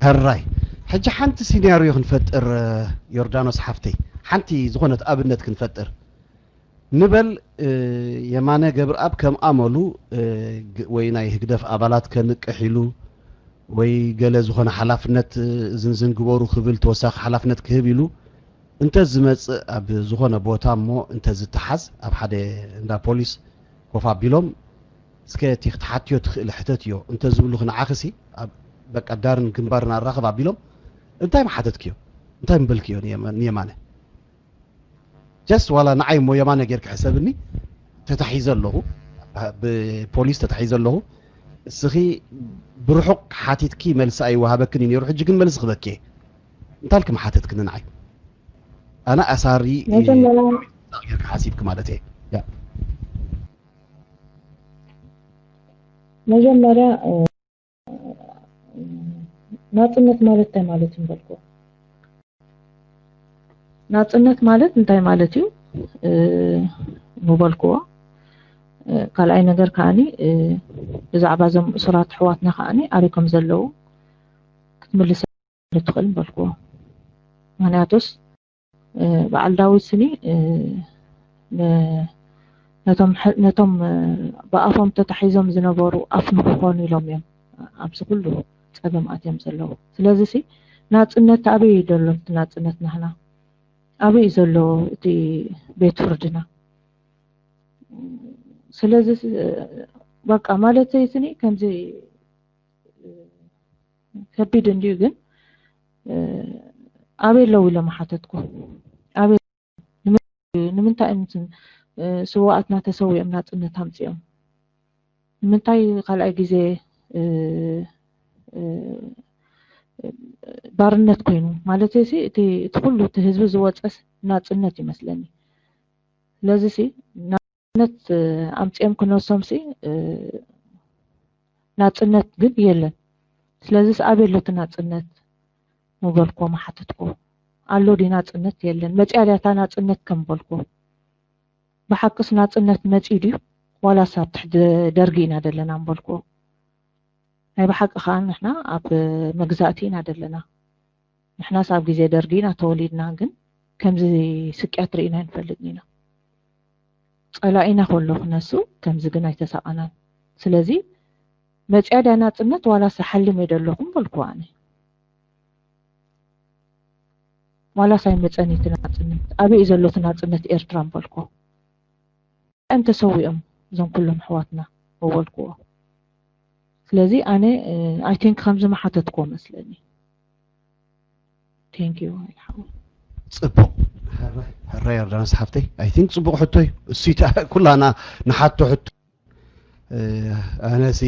ሕራይ። ሕጂ ሓንቲ ሲናርዮ ክንፈጥር፣ ዮርዳኖስ ሓፍተይ፣ ሓንቲ ዝኾነት ኣብነት ክንፈጥር። ንበል፣ የማነ ገብርኣብ ከም ኣመሉ፣ ወይ ናይ ህግደፍ ኣባላት ከንቅሕ ኢሉ፣ ወይ ገለ ዝኾነ ሓላፍነት፣ ዝንዝን ግበሩ ክብል ተወሳኺ ሓላፍነት ክህብ ኢሉ እንተ ዝመጽእ፣ ኣብ ዝኾነ ቦታ እሞ እንተ ዝተሓዝ፣ ኣብ ሓደ እንዳ ፖሊስ ኮፍ ኣቢሎም፣ "እስከ እቲ ክትሓትዮ ትኽእል ሕተትዮ" እንተ ዝብሉኺ ንዓኺሲ፣ ኣብ በቃ ዳርን ግንባርን ኣራኽብ ኣቢሎም፣ እንታይ ምሓተትክዮ? እንታይ ምበልክዮ ንየማ-፣ ንየማነ? ጀስት ዋላ ንዓይ እሞ የማነ ጌርኪ ሕሰብኒ፣ ተታሒዘ ኣለኹ፣ ብፖሊስ ተታሒዘ ኣለኹ። እስኺ ብርሑቕ ሓቲትኪ መልሲ ኣይወሃበክን እዩ ነይሩ፣ ሕጂ ግን መልሲ ክበኪ እየ። እንታይ ኢልኪ ምሓተትክኒ ንዓይ? ኣነ ኣሳሪ፣ መጀመርያ ጌርኪ ሓሲብኪ ማለት እየ። ያ። መጀመርያ፣ እ፣ ናጽነት ማለት እንታይ ማለት እዩ ምበልክዎ? ናጽነት ማለት እንታይ ማለት እዩ? እ፣ ምበልክዎ። እ፣ ካልኣይ ነገር ከኣኒ፣ እ፣ ብዛዕባ እዞም እሱራት ኣሕዋትና ከኣኒ ኣበይ ከም ዘለዉ ክትምልሰ ትኽእል ምበልክዎ። ምኽንያቱስ፣ እ፣ በዓል ዳዊት ስኒ፣ እ፣ ነ-፣ ነቶም ሐ-፣ ነቶም፣ እ፣ ብኣፎም ተታሒዞም ዝነበሩ ኣፍ ንክኾኑ ኢሎም እዮም ኣብዚ ኩሉ ጸገም ኣትዮም ዘለዉ። ስለዚ ሲ ናጽነት ኣበይ እዩ ዘሎ? እቲ ናጽነት ናህና ኣበይ እዩ ዘሎ? እቲ ቤት ፍርድና? ስለዚ ሲ፣ በቃ ማለተይ ስኒ ከምዚ ከቢድ እንድዩ፣ ግን፣ እ፣ ኣበይ ኣለዉ ኢለ ምሓተትኩ። ኣበይ፣ ንምንታይ፣ ንምንታይ እዮም ትን-፣ እ፣ ስውኣትና ተሰዊኦም ናጽነት ኣምጺኦም? ንምንታይ ካልኣይ ግዜ፣ እ፣ እ፣ ባርነት ኮይኑ? ማለተይሲ እቲ፣ እቲ ኩሉ እቲ ህዝቢ ዝወጸስ ናጽነት ይመስለኒ። ስለዚሲ ናጽነት፣ እ፣ ኣምጺኦም ክነሶምሲ፣ እ፣ ናጽነት ግን የለን። ስለዚስ ኣበይ ኣሎ እቲ ናጽነት ምበልክዎ፣ ምሓተትክዎ። ኣሎ ድዩ ናጽነት? የለን። መጺኣ ድያ እታ ናጽነት ከም በልክዎ። ብሓቅስ ናጽነት መጺኡ ድዩ? ዋላስ ኣብ ትሕቲ ደርጊ ኢና ዘለና ምበልክዎ። ናይ ብሓቂ ከኣ ንሕና ኣብ መግዛእቲ ኢና ዘለና። ንሕናስ ኣብ ግዜ ደርጊ ኢና ተወሊድና፣ ግን ከምዚ ስቅያት ርኢና ኣይንፈልጥን ኢና። ጸላኢና ከሎ ክነሱ ከምዚ ግን ኣይተሳቐናን። ስለዚ መጺኣ ድያ ናጽነት ዋላስ ሓሊመ ዶ ኣለኹ ምበልክዎ ኣነ። ዋላስ ኣይመጸን እቲ ናጽነት? ኣበይ እዩ ዘሎ እቲ ናጽነት ኤርትራ ምበልክዎ። እዮም ተሰዊኦም እዞም ኩሎም ኣሕዋትና ምበልክዎ። ስለዚ ኣነ፣ እ፣ I think ከምዚ ምሓተትክዎ መስለኒ። Thank you፣ ኣይሓወይ። ጽቡቕ። ሕራይ፣ ሕራይ ዮርዳኖስ ሓፍተይ። I think ጽቡቕ ሕቶ እዩ። እሱ ይታ-፣ ኩላና ንሓቶ ሕቶ። እ፣ ኣነሲ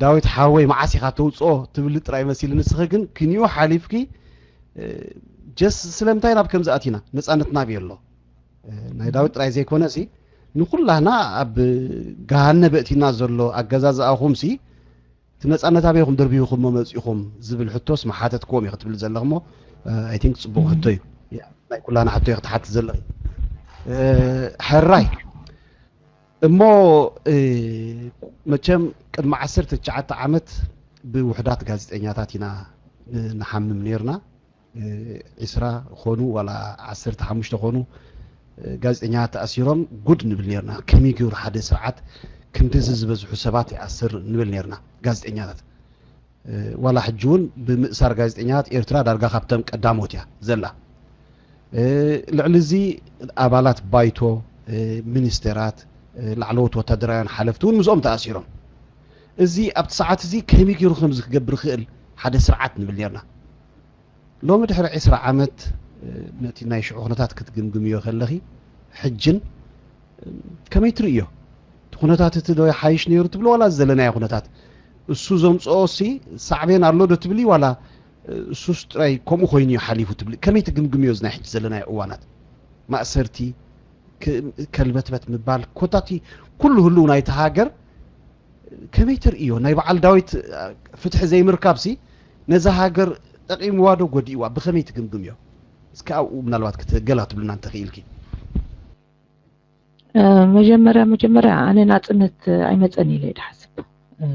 ዳዊት ሓወይ መዓስ ኢኻ ተውጽኦ ትብሊ ጥራይ መሲሉ፣ ንስኺ ግን ክንዮ ሓሊፍኪ፣ እ፣ ጀስ ስለምንታይ ናብ ከምዚ ኣቲና? ነጻነትና ኣበይ ኣሎ? እ፣ ናይ ዳዊት ጥራይ ዘይኮነሲ ንኹላህና ኣብ ገሃነብ ኣእቲና ዘሎ ኣገዛዝኣኹምሲ፣ እቲ ነጻነት ኣበይኹም ደርቢኹሞ መጺኹም ዝብል ሕቶስ ምሓተትክዎም ኢኺ ትብሊ ዘለኺ እሞ፣ እ፣ I think ጽቡቕ ሕቶ እዩ። ያ፣ ናይ ኩላና ሕቶ ኢኺ ትሓቲ ዘለኺ። እ፣ ሕራይ። እሞ፣ እ፣ መቸም ቅድሚ ዓሰርተ ትሽዓተ ዓመት ብውሑዳት ጋዜጠኛታት ኢና ን-፣ ንሓምም ነይርና። እ፣ ዒስራ ኾኑ ዋላ ዓሰርተ ሓሙሽተ ኾኑ፣ እ፣ ጋዜጠኛታት ተኣሲሮም ጉድ ንብል ነይርና። ከመይ ገይሩ ሓደ ስርዓት ክንድዚ ዝበዝሑ ሰባት ይኣስር ንብል ነይርና ጋዜጠኛታት። እ፣ ዋላ ሕጂ እውን ብምእሳር ጋዜጠኛታት ኤርትራ ዳርጋ ካብተን ቀዳሞት እያ ዘላ። እ፣ ልዕሊ እዚ ኣባላት ባይቶ፣ እ፣ ሚኒስቴራት፣ እ፣ ላዕለዎት ወታደራውያን ሓለፍቲ እውን ምስኦም ተኣሲሮም። እዚ ኣብቲ ሰዓት እዚ ከመይ ገይሩ ከምዚ ክገብር ይኽእል ሓደ ስርዓት ንብል ነርና። ሎሚ ድሕሪ ዕስራ ዓመት፣ እ፣ ነቲ ናይ ሽዑ ኩነታት ክትግምግምዮ ከለኺ፣ ሕጅን ከመይ ትርእዮ? እቲ ኩነታት እቲ ዶ ይሓይሽ ነይሩ ትብሊ፣ ዋላ ዘለናዮ ኩነታት? እሱ ዘምጽኦ ሲ ሳዕቤን ኣሎ ዶ ትብሊ፣ ዋላ እሱስ ጥራይ ከምኡ ኮይኑ እዩ ሓሊፉ ትብሊ? ከመይ ትግምግምዮ እዚ ናይ ሕጂ ዘለናዮ እዋናት? ማእሰርቲ፣ ክ-፣ ከልበትበት ምባል፣ ኮታቲ ኩሉ ህልው ናይቲ ሃገር ከመይ ትርእዮ? ናይ በዓል ዳዊት ፍትሒ ዘይምርካብ ሲ ነዛ ሃገር ጠቒምዋ ዶ ጎዲእዋ? ብኸመይ ትግምግምዮ? እስከ ኣብኡ ምናልባት ክት-፣ ገላ ክትብልና እንተኽኢልኪ። እ፣ መጀመርያ፣ መጀመርያ ኣነ ናጽነት ኣይመጸን ኢለ እየ ዝሓስብ። እ፣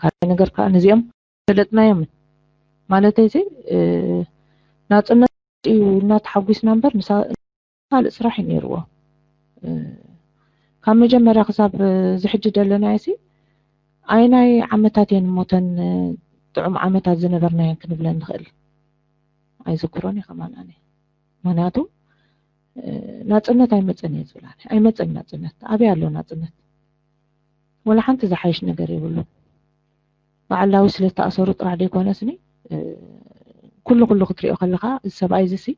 ካልኣይ ነገር ከኣ ነዚኦም ፈለጥናዮም። ማለተይ እዚ ናፅነት እዩ እናተሓጒስና እምበር ምሳ ካልእ ስራሕ እዩ ነይርዎ። ካብ መጀመርያ ክሳብ ዝሕጂ ደለናዮ ሲ ኣይናይ ዓመታት እየን እሞተን ጥዑም ዓመታት ዝነበርናየን ክንብለን ንኽእል ኣይዝክሮን እየ ከማን ኣነ። ምክንያቱ ናፅነት ኣይመፀን እየ ዝብል ኣነ። ኣይመፀን ናፅነት። ኣበይ ኣሎ ናፅነት? ወላ ሓንቲ ዝሓይሽ ነገር የብሉን። በዓል ዳዊት ስለ ዝተኣሰሩ ጥራሕ ዘይኮነስኒ ኩሉ ኩሉ ክትሪኦ ከለካ እዚ ሰብኣይ እዚ ሲ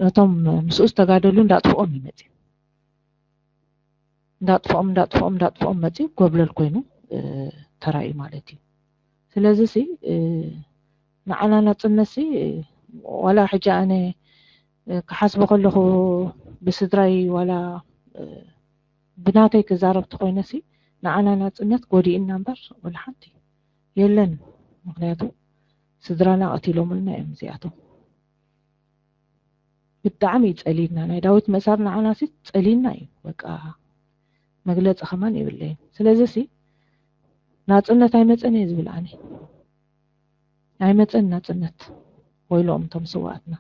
ነቶም ምስኡ ዝተጋደሉ እንዳጥፍኦም እዩ መፅዩ። እንዳጥፍኦም እንዳጥፍኦም እንዳጥፍኦም መፅዩ ጎብለል ኮይኑ ተራእዩ ማለት እዩ። ስለዚ ሲ ንዓና ናፅነት ሲ ዋላ ሕጂ ኣነ ክሓስቦ ከለኹ ብስድራይ ዋላ ብናተይ ክዛረብ ተኮይነ ሲ ንዓና ናፅነት ጎዲእና እምበር ወላ ሓንቲ የለን። ምክንያቱ ስድራና ቀቲሎምልና እዮም እዚኣቶም። ብጣዕሚ እዩ ፀሊልና። ናይ ዳዊት መእሳር ንዓና ሲ ፀሊልና እዩ። በቃ መግለፂ ከማን የብለይን። ስለዚ ሲ ናፅነት ኣይመፀን እየ ዝብል ኣነ። ኣይመፀን ናፅነት። ወይሎም እቶም ስዋኣትና።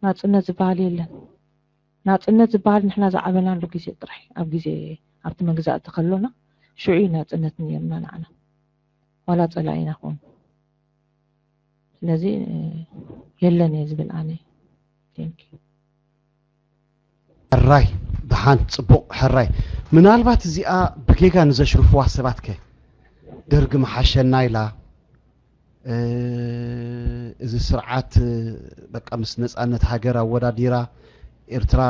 ናፅነት ዝበሃል የለን። ናፅነት ዝበሃል ንሕና ዝዓበናሉ ግዜ ጥራሕ፣ ኣብ ግዜ ኣብቲ መግዛእቲ ከሎና ሽዑ እዩ ናፅነት ነይርና ንዓና፣ ዋላ ፀላኢና ክውን። ስለዚ የለን እየ ዝብል ኣነ። Thank you። ሕራይ ደሓን ፅቡቕ ሕራይ። ምናልባት እዚኣ ብጌጋ ንዘሽርፍዋ ሰባት ከ ደርጊ መሓሸና ኢላ እዚ ስርዓት በቃ ምስ ነፃነት ሃገር ኣወዳዲራ ኤርትራ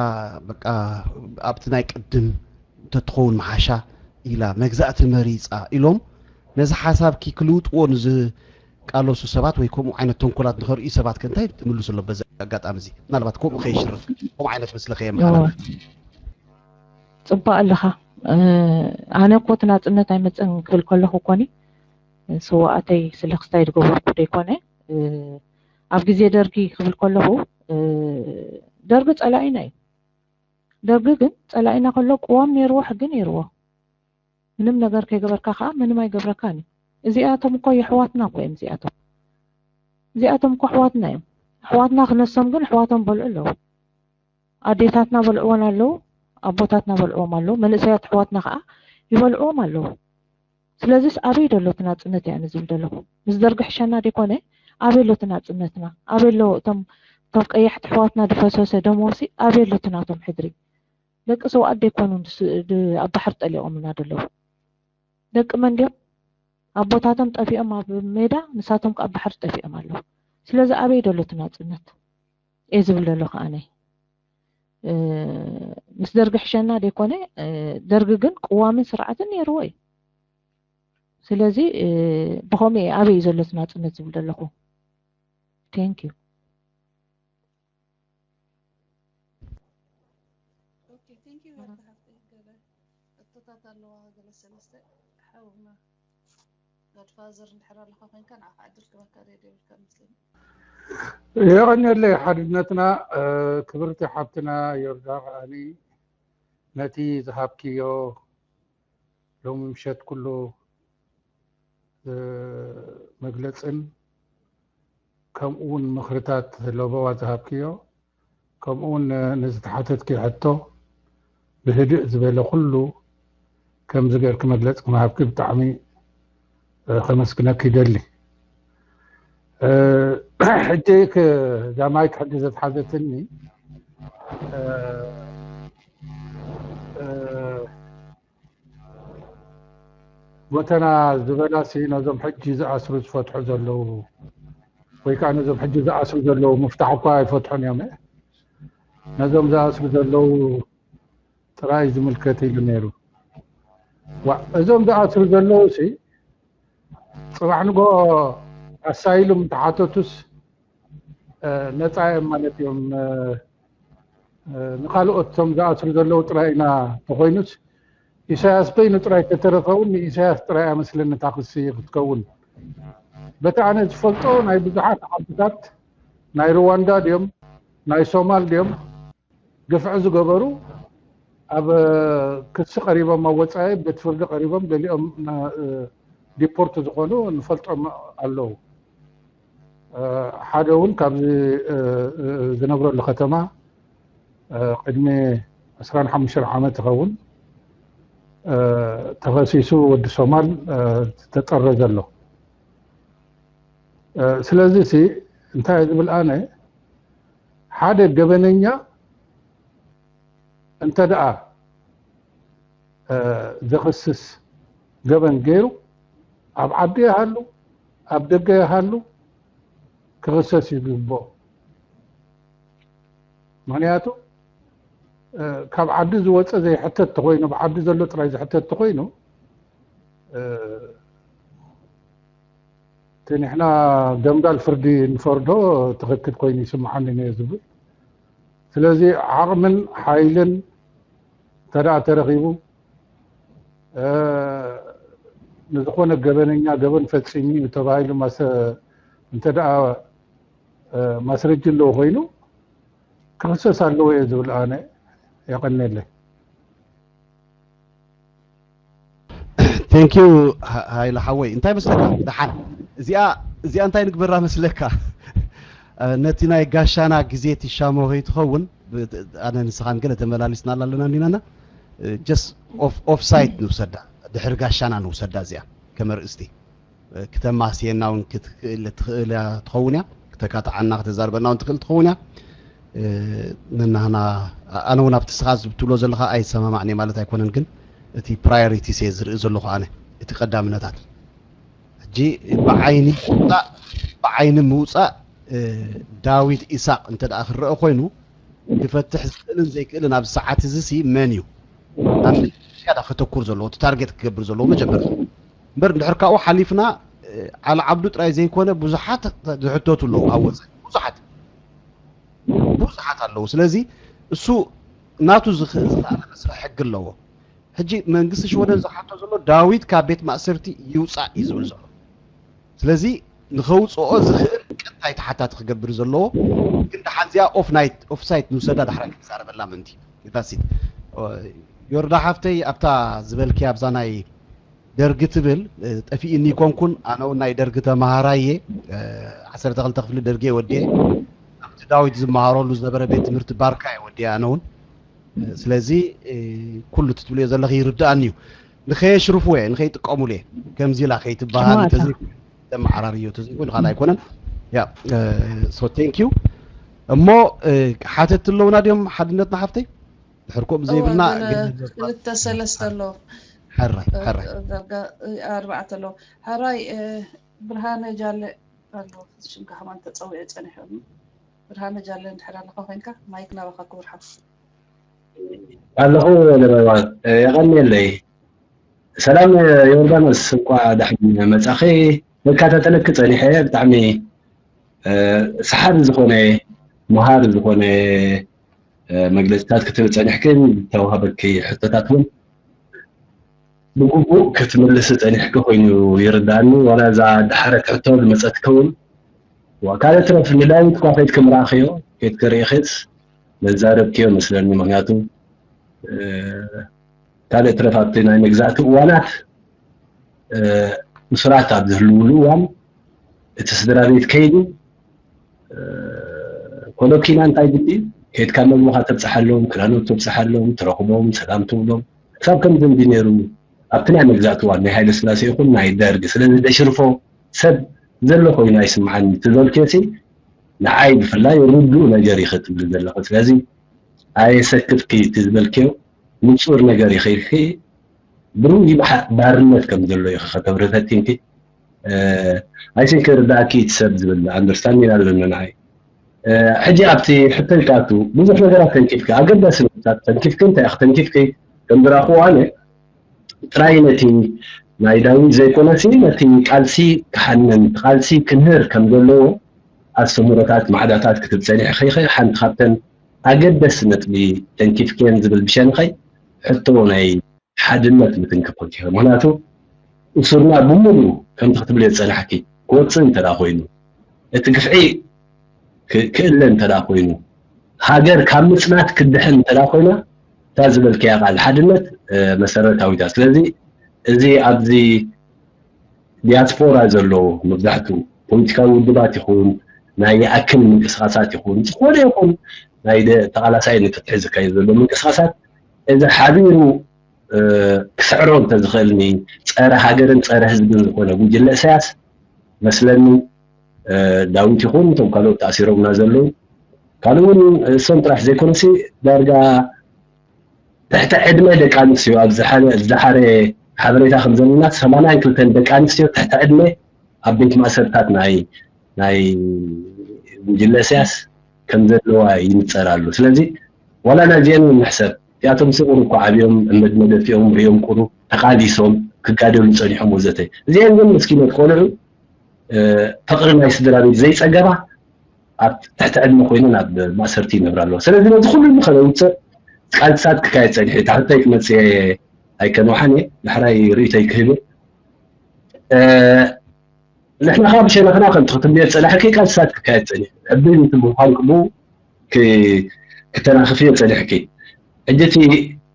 በቃ ኣብቲ ናይ ቅድም እንተትኸውን መሓሻ ኢላ መግዛእቲ መሪፃ ኢሎም ነዚ ሓሳብኪ ክልውጥዎ ንዝቃለሱ ሰባት ወይ ከምኡ ዓይነት ተንኮላት ንኸርእዩ ሰባት ከ እንታይ ትምልሱ ኣሎ? በዚ ኣጋጣሚ እዚ ምናልባት ከምኡ ከይሽረፍ ከምኡ ዓይነት ምስለ ከየመሓላልፍ ፅባእ ኣለኻ። ኣነ እኮ እቲ ናፅነት ኣይመፀን ክብል ከለኹ ኮኒ ስዋኣተይ ስለ ክስታይ ዝገበርኩ ዘይኮነ ኣብ ግዜ ደርጊ ክብል ከለኹ ደርጊ ፀላኢና እዩ። ደርጊ ግን ፀላኢና ከሎ ቅዋም ነይርዎ፣ ሕጊ ነይርዎ። ምንም ነገር ከይገበርካ ከዓ ምንም ኣይገብረካን እዩ። እዚኣቶም እኮ የሕዋትና እኮ እዮም እዚኣቶም። እዚኣቶም እኮ ኣሕዋትና እዮም። ኣሕዋትና ክነሶም ግን ኣሕዋቶም በልዑ ኣለዉ። ኣዴታትና በልዕወን ኣለዉ፣ ኣቦታትና በልዕዎም ኣለዉ፣ መንእሰያት ኣሕዋትና ከዓ ይበልዕዎም ኣለዉ። ስለዚስ ኣበይ ደሎ እቲ ናፅነት እያ ዝብል ዘለኹ? ምስ ደርጊ ሕሸና ደይኮነ ኣበይ ኣሎ እቲ ናፅነትና? ኣበይ ኣሎ እቶም እቶም ቀያሕቲ ኣሕዋትና ዝፈሰሰ ደሞሲ ኣበይ ኣሎ እቲ ናቶም ሕድሪ? ደቂ ስውኣት ደይኮኑ ኣብ ባሕሪ ጠሊቖምና ዘለዉ? ደቂ መን ድዮም? ኣቦታቶም ጠፊኦም ኣብ ሜዳ፣ ንሳቶም ከዓ ኣብ ባሕሪ ጠፊኦም ኣለዉ። ስለዚ ኣበይ ደሎ እቲ ናፅነት እየ ዝብል ዘለኹ ኣነ። ምስ ደርጊ ሕሸና ደይኮነ፣ ደርጊ ግን ቅዋምን ስርዓትን ነይርዎ እዩ። ስለዚ ብኸምኡ እየ ኣበይ እዩ ዘሎ እቲ ናፅነት ዝብል ዘለኹ። Thank you። ኦኬ፣ thank you ወርቂ ሃብተይ። ገለ ሕቶታት ኣለዋ፣ ገለ ሰለስተ ሓውና ጋድፋዘር እንድሕር ኣለኻ ኮይንካ ንዓኻ ዕድል ክበካ ሬድዮ የብልካ መስለኒ። የቐንየለይ ሓድነትና። ክብርቲ ሓብትና ዮርዳ ከኣኒ ነቲ ዝሃብክዮ ሎሚ ምሸት ኩሉ መግለፅን ከምኡ እውን ምኽርታት ለበዋ ዝሃብክዮ ከምኡ እውን ንዝተሓተትክዮ ሕቶ ብህድእ ዝበለ ኩሉ ከምዚ ገይርኪ መግለፂ ምሃብኪ ብጣዕሚ ከመስግነኪ ይደሊ። ሕጂ እዛ ማይክ ሕጂ ዘትሓዘትኒ ጎተና ዝበላሲ ነዞም ሕጂ ዝኣስሩ ዝፈትሑ ዘለዉ ወይ ከዓ ነዞም ሕጂ ዝኣስሩ ዘለዉ ምፍታሕ እኳ ኣይፈትሑን እዮም። ነዞም ዝኣስሩ ዘለዉ ጥራይ ዝምልከት ኢሉ ነይሩ። ዋ እዞም ዝኣስሩ ዘለዉ ሲ ፅባሕ ንጎ ኣሳይሉም እንተሓተቱስ ነፃ እዮም ማለት እዮም። ንካልኦት እቶም ዝኣስሩ ዘለዉ ጥራይ ኢና ተኮይኑስ ኢሳያስ በይኑ ጥራይ ተተረፈ እውን ንኢሳያስ ጥራይ እያ መስለኒ እታ ክሲ ክትከውን። በቲ ኣነ ዝፈልጦ ናይ ብዙሓት ዓድታት ናይ ሩዋንዳ ድዮም ናይ ሶማል ድዮም ግፍዒ ዝገበሩ ኣብ ክሲ ቀሪቦም ኣብ ወፃኢ ቤት ፍርዲ ቀሪቦም ገሊኦም ዲፖርት ዝኾኑ ንፈልጦም ኣለዉ። ሓደ እውን ካብዚ ዝነብረሉ ከተማ ቅድሚ ዕስራን ሓሙሽተን ዓመት ይኸውን ተኸሲሱ ወዲ ሶማል ተጠረዘ ኣሎ። ስለዚ ሲ እንታይ ዝብል ኣነ ሓደ ገበነኛ እንተ ደኣ ዘኽስስ ገበን ገይሩ ኣብ ዓዲ ይሃሉ ኣብ ደገ ይሃሉ ክኽሰስ ይግብኦ። ምክንያቱ ካብ ዓዲ ዝወፀ ዘይሕተት ተኮይኑ ብዓዲ ዘሎ ጥራይ ዝሕተት ተኮይኑ እቲ ንሕና ደምዳል ፍርዲ ንፈርዶ ትኽክል ኮይኑ ይስምዓኒ ነየ ዝብል። ስለዚ ዓቕምን ሓይልን እንተ ደኣ ተረኺቡ ንዝኾነ ገበነኛ ገበን ፈፂሙ እዩ ተባሂሉ እንተ ደኣ ማስረጂ ኣለዎ ኮይኑ ክኽሰስ ኣለዎ እየ ዝብል ኣነ። የቐንየለይ። ቴንኪዩ ሃይለ ሓወይ። እንታይ መስለካ ደሓን እዚኣ እዚኣ እንታይ ንግበራ መስለካ? ነቲ ናይ ጋሻና ግዜ ትሻሞ ከይትኸውን ኣነ ንስኻን ገለ ተመላሊስናላ ኣለና እንዲናና just off site ንውሰዳ፣ ድሕሪ ጋሻና ንውሰዳ እዚኣ ከም ኣርእስቲ። ክተማስየና እውን ክትክእል ትኽእል እያ ትኸውን እያ። ክተካትዓና ክተዛርበና እውን ትኽእል ትኸውን እያ። ነናህና ኣነ እውን ኣብቲ ስኻ ዝብትብሎ ዘለኻ ኣይሰማማዕን እየ ማለት ኣይኮነን፣ ግን እቲ ፕራዮሪቲስ እየ ዝርኢ ዘለኹ ኣነ እቲ ቀዳምነታት። ሕጂ ብዓይኒ ምውፃእ ብዓይኒ ምውፃእ ዳዊት ኢሳቅ እንተ ደኣ ክረአ ኮይኑ ክፈትሕ ዝኽእልን ዘይክእልን ኣብዚ ሰዓት እዚ ሲ መን እዩ ኣብ ምንታይ ዝያዳ ከተኩር ዘለዎ እቲ ታርጌት ክገብር ዘለዎ መጀመርታ እምበር እንድሕር ካብኡ ሓሊፍና ዓሊ ዓብዱ ጥራይ ዘይኮነ ብዙሓት ዝሕተቱ ኣለዉ ኣብ ወፃኢ ብዙሓት ብዙሓት ኣለዉ። ስለዚ እሱ ናቱ ዝኽእል መስርሒ ሕጊ ኣለዎ። ሕጂ መንግስቲ ሽወደን ዝሓቶ ዘሎ ዳዊት ካብ ቤት ማእሰርቲ ይውፃእ እዩ ዝብል ዘሎ። ስለዚ ንኸውፅኦ ዝኽእል ቀጥታ ተሓታቲ ክገብር እዩ ዘለዎ። ግን ደሓን እዚኣ ኦፍ ናይት ኦፍ ሳይት ንውሰዳ ዳሕራይ ክንዛረበላ ምእንቲ ዳሲት ዮርዳ ሓፍተይ ኣብታ ዝበልኪ ኣብዛ ናይ ደርጊ ትብል ጠፊእኒ ይኮንኩን ኣነ እውን ናይ ደርጊ ተማሃራይ እየ ዓሰርተ ክልተ ክፍሊ ደርጊ እየ ወዲኤ ኣብቲ ዳዊት ዝመሃረሉ ዝነበረ ቤት ትምህርቲ ባርካ እየ ወዲኤ ኣነ እውን ስለዚ ኩሉ ትትብልዮ ዘለኺ ይርድኣኒ እዩ ንኸየሽርፍዎ እየ ንኸይጥቀሙሉ እየ ከምዚ ኢላ ከይትበሃል ተዘይኮይኑ ተመዓራርዮ ተዘይኮይኑ ካልእ ኣይኮነን ያ so thank you እሞ ሓተት ኣለውና ድዮም ሓድነትና ሓፍተይ ድሕር ከምኡ ዘይብልና ክልተ ሰለስተ ኣሎ ሕራይ ሕራይ ኣርባዕተ ኣሎ ሕራይ ብርሃነ ጃለ ኣሎ ሽምካ ከማን ተፀዊዑ ፀኒሑ ብርሃነ ጃለ እንድሕር ኣለካ ኮይንካ ማይክ ናባካ ክብርሓ ኣለኹ ለበባ የቐንየለይ ሰላም ዮርዳኖስ እንኳ ዳሕን መጻኺ መከታተለኪ ጸኒሐ ብጣዕሚ ሰሓቢ ዝኾነ መሃሪ ዝኾነ መግለጽታት ክትህብ ጸኒሕክን ዝተዋህበኪ ሕቶታት እውን ብግቡእ ክትምልሲ ጸኒሕኪ ኮይኑ ይርዳእኒ ዋላ እዛ ዳሓረት ሕቶ ዝመጸትኪ እውን ካልእ ትረፍ ንዳዊት እኳ ከይድኪ ምረኣኽዮ ከይድኪ ርኢኽስ መዛረብክዮ መስለኒ ምክንያቱ ካልእ ትረፍ ኣብቲ ናይ መግዛእቲ እዋናት እሱራት ኣብ ዝህልውሉ እዋን እቲ ስድራ ቤት ከይዱ ኮሎኪና እንታይ ግዲ ከይድካ መግብኻ ተብፅሓሎም ክዳኖት ተብፅሓሎም ትረኽቦም ሰላም ትብሎም ክሳብ ከምዚ እንዲ ነይሩ ኣብቲ ናይ መግዛእቲ እዋን ናይ ሃይለ ስላሴ ይኹን ናይ ደርግ ስለዚ ደሽርፎ ሰብ ዘሎ ኮይኑ ኣይስምዓኒ ትበልክዮ ሲ ንዓይ ብፍላይ ርዱእ ነገር እዩ ክትብል ዘለኺ ስለዚ ኣየሰክፍኪ እቲ ዝበልክዮ ንፁር ነገር ይኽኢልኪ ብሩይ ባርነት ከም ዘሎ እዩ ከተብሪ ፈቲንኪ I think ርዳእኪ እቲ ሰብ ዝብል understanding ኣለኒ ንዓይ ሕጂ ኣብቲ ሕቶይ ክኣቱ ብዙሕ ነገራት ተንኪፍኪ ኣገዳሲ ነገራት ተንኪፍኪ እንታይ ኢኺ ተንኪፍኪ ከም ዝረኣኽዎ ኣነ ጥራይ ነቲ ናይ ዳዊት ዘይኮነሲ ነቲ ቃልሲ ክሓንን ቃልሲ ክንህር ከም ዘለዎ ኣስተምህሮታት ማዕዳታት ክትብ ጸኒሕኺ ኢኺ ሓንቲ ካብተን ኣገደስቲ ነጥቢ ተንኪፍክየን ዝብል ብሸንኸይ ሕቶ ናይ ሓድነት ምትንክፍ ኮንኪ ኢኺ ምኽንያቱ እሱርና ብምሉኡ ከምቲ ክትብልዮ ዝጸናሕኪ ክወጽእ እንተ ኮይኑ እቲ ግፍዒ ክእለ እንተ ኮይኑ ሃገር ካብ ምጽናት ክድሕን እንተ ኮይና እታ ዝበልክያ ቃል ሓድነት መሰረታዊታ ስለዚ እዚ ኣብዚ ዲያስፖራ ዘሎ መብዛሕትኡ ፖለቲካዊ ውድባት ይኹን ናይ ይኣክል ምንቅስቃሳት ይኹን ዝኾነ ይኹን ናይ ደ- ተቓላሳይ ንፍትሒ ዝካየድ ዘሎ ምንቅስቃሳት እዚ ሓቢሩ ክስዕሮ እንተዝኽእልኒ ጸረ ሃገርን ጸረ ህዝብን ዝኾነ ጉጅለ እሳያስ መስለኒ ዳዊት ይኹን እቶም ካልኦት ተኣሲሮምና ዘለዉ ካልእ እውን እሶም ጥራሕ ዘይኮነሲ ዳርጋ ትሕቲ ዕድመ ደቂ ኣንስትዮ ኣብ ዝሓረ ሓበሬታ ከም ዘለና ሰማንያን ክልተን ደቂ ኣንስትዮ ትሕቲ ዕድመ ኣብ ቤት ማእሰርታት ናይ ናይ ጉጅለ እሳያስ ከም ዘለዋ ይንጸር ኣሎ። ስለዚ ዋላ ናዚአን እውን ንሕሰብ እቲኣቶም ሲ ቁሩብ እኳ ዓብዮም ዕመድ መደፊኦም ሪኦም ቁሩብ ተቓሊሶም ክጋደሉ ጸኒሖም ወዘተ። እዚአን ግን መስኪኖት ቆልዑ ፍቕሪ ናይ ስድራ ቤት ዘይጸገባ ኣብ ትሕቲ ዕድመ ኮይነን ኣብ ማእሰርቲ ይነብራ ኣለዋ። ስለዚ ነዚ ኩሉ ንኸነውፅእ ቃልስታት ክካየድ ጸኒሑ እታ ሕቶይ ክመፅእ ኣይከነውሓን እየ። ዳሕራይ ርእይቶይ ክህብ ንሕና ከዓ ብሸነኽና ከምቲ ክትብልዮ ዝፀናሕኪ ቃልስታት ክካየድ ፀኒሑ ዕብይቲ ብምዃን ክቡ ክተናኽፍዮ ፀኒሕኪ። ሕጂ እቲ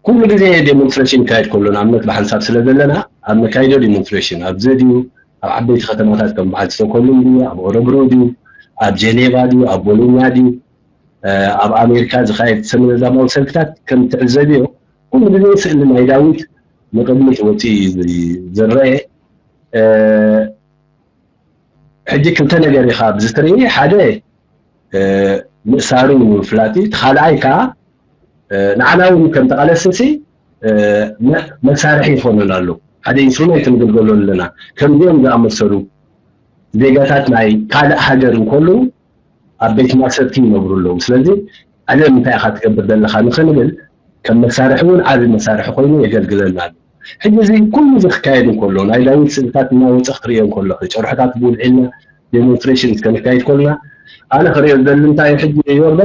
ኩሉ ግዜ ዴሞንስትሬሽን ይካየድ ከሎ ንኣብነት ብሓንሳብ ስለ ዘለና ኣብ መካይዶ ዴሞንስትሬሽን ኣብዚ ድዩ ኣብ ዓበይቲ ከተማታት ከም በዓል ስቶኮልም ድዩ ኣብ ኦረብሩ ድዩ ኣብ ጀኔቫ ድዩ ኣብ ቦሎኛ ድዩ ኣብ ኣሜሪካ ዝካየድ ሰሜናዊ ሰልፍታት ከም ትዕዘብዮ ኩሉ ግዜ ስእሊ ናይ ዳዊት ንቅድሚት ወፂኡ እዩ ዝረአ። ሕጂ ክልተ ነገር ኢኻ ኣብዚ ትርኢ ሓደ ምእሳሩ ምፍላጥ እዩ። እቲ ካልኣይ ከዓ ንዓና እውን ከም ተቓለስቲ መሳርሒ ይኾነና ኣሎ። ሓደ ኢንስትሩመንት ንግልገሎ ኣለና። ከምዚኦም ዝኣመሰሉ ዜጋታት ናይ ካልእ ሃገር እንከለዉ ኣብ ቤት ማእሰርቲ ይነብሩ ኣለዉ። ስለዚ ዓለም እንታይ ኢኻ ትገብር ዘለኻ ንኽንብል ከም መሳርሒ እውን ዓቢ መሳርሒ ኮይኑ የገልግለና ኣሎ። ሕጂ እዚ ኩሉ እዚ ክካየድ እንከሎ ናይ ዳዊት ስእልታት እናወፀ ክትርእዮ እንከሎ ጨርሖታት ብውልዒልና ዴሞንስትሬሽን እስከ ንካየድ ከልና ኣነ ክርእዮ ዝደሊ እንታይ ሕጂ ዮርዳ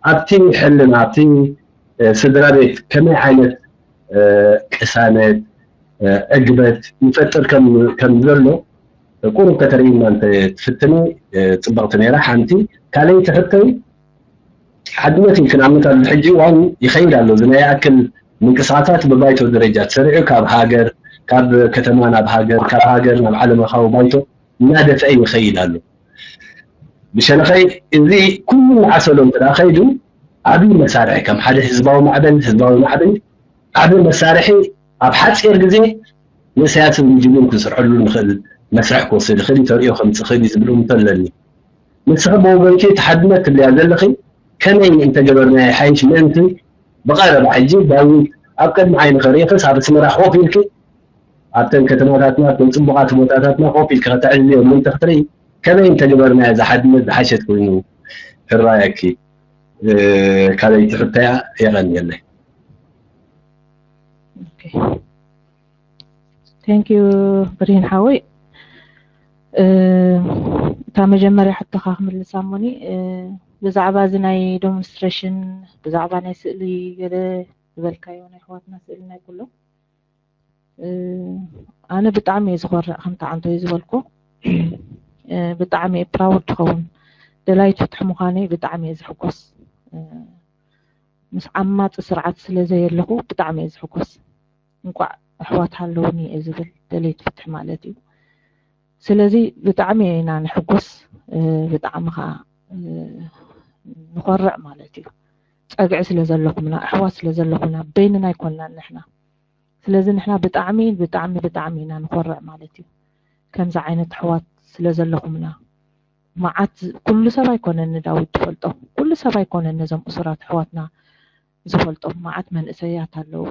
ኣብቲ ሕልና ኣብቲ ስድራ ቤት ከመይ ዓይነት ቅሳነት ዕግበት ይፈጥር ከም ዘሎ ቁሩብ ከተርእይና እንተ ትፍትኒ ፅብቕቲ ነይራ ሓንቲ ካልኣይቲ ሕቶይ ሓድነት ኢልክን ኣብነት ኣብዚ ሕጂ እዋን ይኸይድ ኣሎ እዚ ናይ ኣክል ምንቅስቃሳት ብባይቶ ደረጃ ተሰሪዑ ካብ ሃገር ካብ ከተማ ናብ ሃገር ካብ ሃገር ናብ ዓለም ለኻዊ ባይቶ እናደፍአ ይኸይድ ኣሎ ብሸነኸይ እዚ ኩሉ እናዓሰሎ እንተ ከይዱ ዓብዪ መሳርሒ ከም ሓደ ህዝባዊ ማዕበል ህዝባዊ ማዕበል ዓብዪ መሳርሒ ኣብ ሓፂር ግዜ ንእሳያስን ጅግን ክስርሐሉ ንኽእል መስርሕ ክወስድ ይኽእል እዩ ተሪኦ ከምፅእ ይኽእል እዩ ዝብል እምቶ ኣለኒ ንስኺ ብወገንኪ እቲ ሓድነት ትብልያ ዘለኺ ከመይ እንተገበርናዮ ይሓይሽ ምእንቲ ብቐረባ ሕጂ ዳዊት ኣብ ቅድሚ ዓይንኺ ርኢኽስ ኣብ ኣስመራ ኮፍ ኢልኪ ኣብተን ከተማታትና ኣብተን ፅቡቓት ቦታታትና ኮፍ ኢልኪ ከተዕልልዮ ምእንቲ ክትርኢ ከመይ እንተገበርናዮ እዚ ሓድነት ዝሓሸት ኮይኑ ክረኣየኪ ካልኣይቲ ሕቶያ የቐንየለይ Thank you ብርሂን ሓወይ እታ መጀመርያ ሕቶኻ ክምልሳ እሞኒ ብዛዕባ እዚ ናይ ዶሞንስትሬሽን ብዛዕባ ናይ ስእሊ ገለ ዝበልካዮ ናይ ኣሕዋትና ስእሊ ናይ ኩሎም ኣነ ብጣዕሚ እየ ዝኮርዕ ከምቲ ዓንቶይ ዝበልኩ ብጣዕሚ እየ ፕራውድ ትኸውን ደላይት ፍትሒ ምዃነይ ብጣዕሚ እየ ዝሕጎስ ምስ ዓማፂ ስርዓት ስለ ዘየለኹ ብጣዕሚ እየ ዝሕጎስ እንቋዕ ኣሕዋት ሃለውኒ እየ ዝብል ደለይት ፍትሒ ማለት እዩ ስለዚ ብጣዕሚ ኢና ንሕጎስ ብጣዕሚ ከዓ ንኮርዕ ማለት እዩ ፀግዒ ስለ ዘለኹምና ኣሕዋት ስለ ዘለኹምና በይንና ኣይኮንና ንሕና ስለዚ ንሕና ብጣዕሚ ብጣዕሚ ብጣዕሚ ኢና ንኮርዕ ማለት እዩ ከምዚ ዓይነት ኣሕዋት ስለ ዘለኹምና መዓት ኩሉ ሰብ ኣይኮነን ንዳዊት ትፈልጦ ኩሉ ሰብ ኣይኮነን ነዞም እሱራት ኣሕዋትና ዝፈልጦም መዓት መንእሰያት ኣለዉ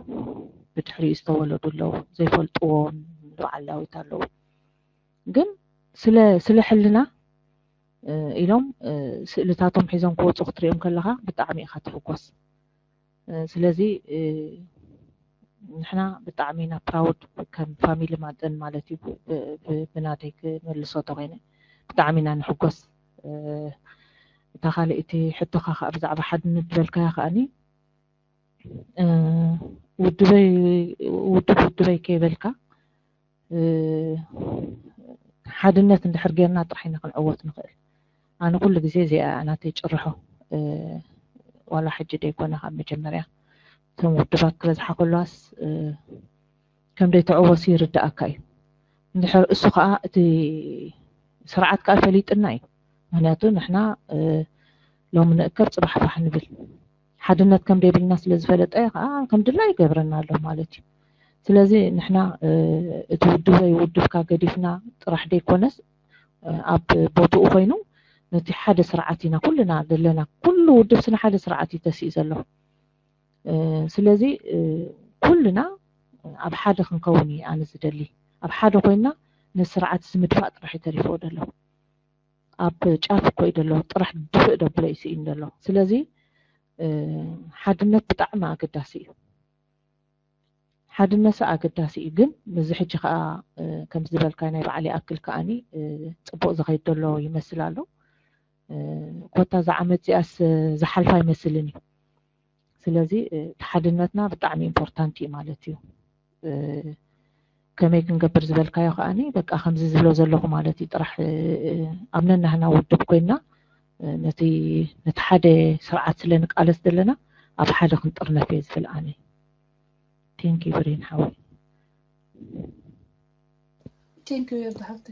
ብድሕሪኡ ዝተወለዱ ኣለዉ ዘይፈልጥዎ ንበዓል ዳዊት ኣለዉ ግን ስለ ስለ ሕልና ኢሎም ስእልታቶም ሒዞም ክወፁ ክትሪኦም ከለካ ብጣዕሚ ኢካ ትሕጎስ ስለዚ ንሕና ብጣዕሚ ኢና ፕራውድ ከም ፋሚሊ ማጠን ማለት እዩ ብናተይ ክመልሶ ተኮይነ ብጣዕሚ ኢና ንሕጎስ እታ ካልእ እቲ ሕቶካ ከዓ ብዛዕባ ሓድነት ዝበልካያ ከዓኒ ውድበይ ውድብ ውድበይ ከይበልካ ሓድነት እንድሕር ጌርና ጥራሕ ኢና ክንዕወት ንኽእል ኣነ ኩሉ ግዜ እዚኣ ናተይ ጭርሖ ዋላ ሕጂ ደይኮነ ካብ መጀመርያ እቶም ውድባት ክበዝሓ ከለዋስ ከም ደይተዕወሱ ይርዳእካ እዩ እንድሕር እሱ ከዓ እቲ ስርዓት ከዓ ፈሊጥና እዩ። ምክንያቱ ንሕና ሎሚ ንእከብ ፅባሕ ፋሕ ንብል ሓድነት ከም ደይብልና ስለ ዝፈለጠ ከዓ ከም ድላ ይገብረና ኣሎ ማለት እዩ። ስለዚ ንሕና እቲ ውድበይ ውድብካ ገዲፍና ጥራሕ ደይኮነስ ኣብ ቦትኡ ኮይኑ ነቲ ሓደ ስርዓት ኢና ኩልና ዘለና። ኩሉ ውድብ ስነ ሓደ ስርዓት እዩ ተሲኡ ዘሎ። ስለዚ ኩልና ኣብ ሓደ ክንከውን እዩ ኣነ ዝደሊ። ኣብ ሓደ ኮይና ነስርዓት እዚ ምድፋእ ጥራሕ እዩ ተሪፎ ዘሎ። ኣብ ጫፍ እኮ እዩ ዘሎ፣ ጥራሕ ድፍእ ደብሎ እዩ ስኢን ዘሎ። ስለዚ ሓድነት ብጣዕሚ ኣገዳሲ እዩ። ሓድነትሲ ኣገዳሲ እዩ። ግን ምዚ ሕጂ ከዓ ከምዚ ዝበልካይ ናይ ባዕል ይኣክል ከዓኒ ፅቡቅ ዝኸይድ ዘሎ ይመስል ኣሎ። ኮታ ዝዓመት እዚኣስ ዝሓልፋ ኣይመስልን እዩ። ስለዚ እቲ ሓድነትና ብጣዕሚ ኢምፖርታንት እዩ ማለት እዩ። ከመይ ክንገብር ዝበልካዮ ከዓኒ በቃ ከምዚ ዝብሎ ዘለኹ ማለት እዩ። ጥራሕ ኣብ ነናህና ውድብ ኮይና ነቲ ነቲ ሓደ ስርዓት ስለ ንቃለስ ዘለና ኣብ ሓደ ክንጥርነፍ እየ ዝብል ኣነ። ቴንክ ዩ ብሬን ሓወይ። ቴንክ ዩ የርዳ ሓፍቲ።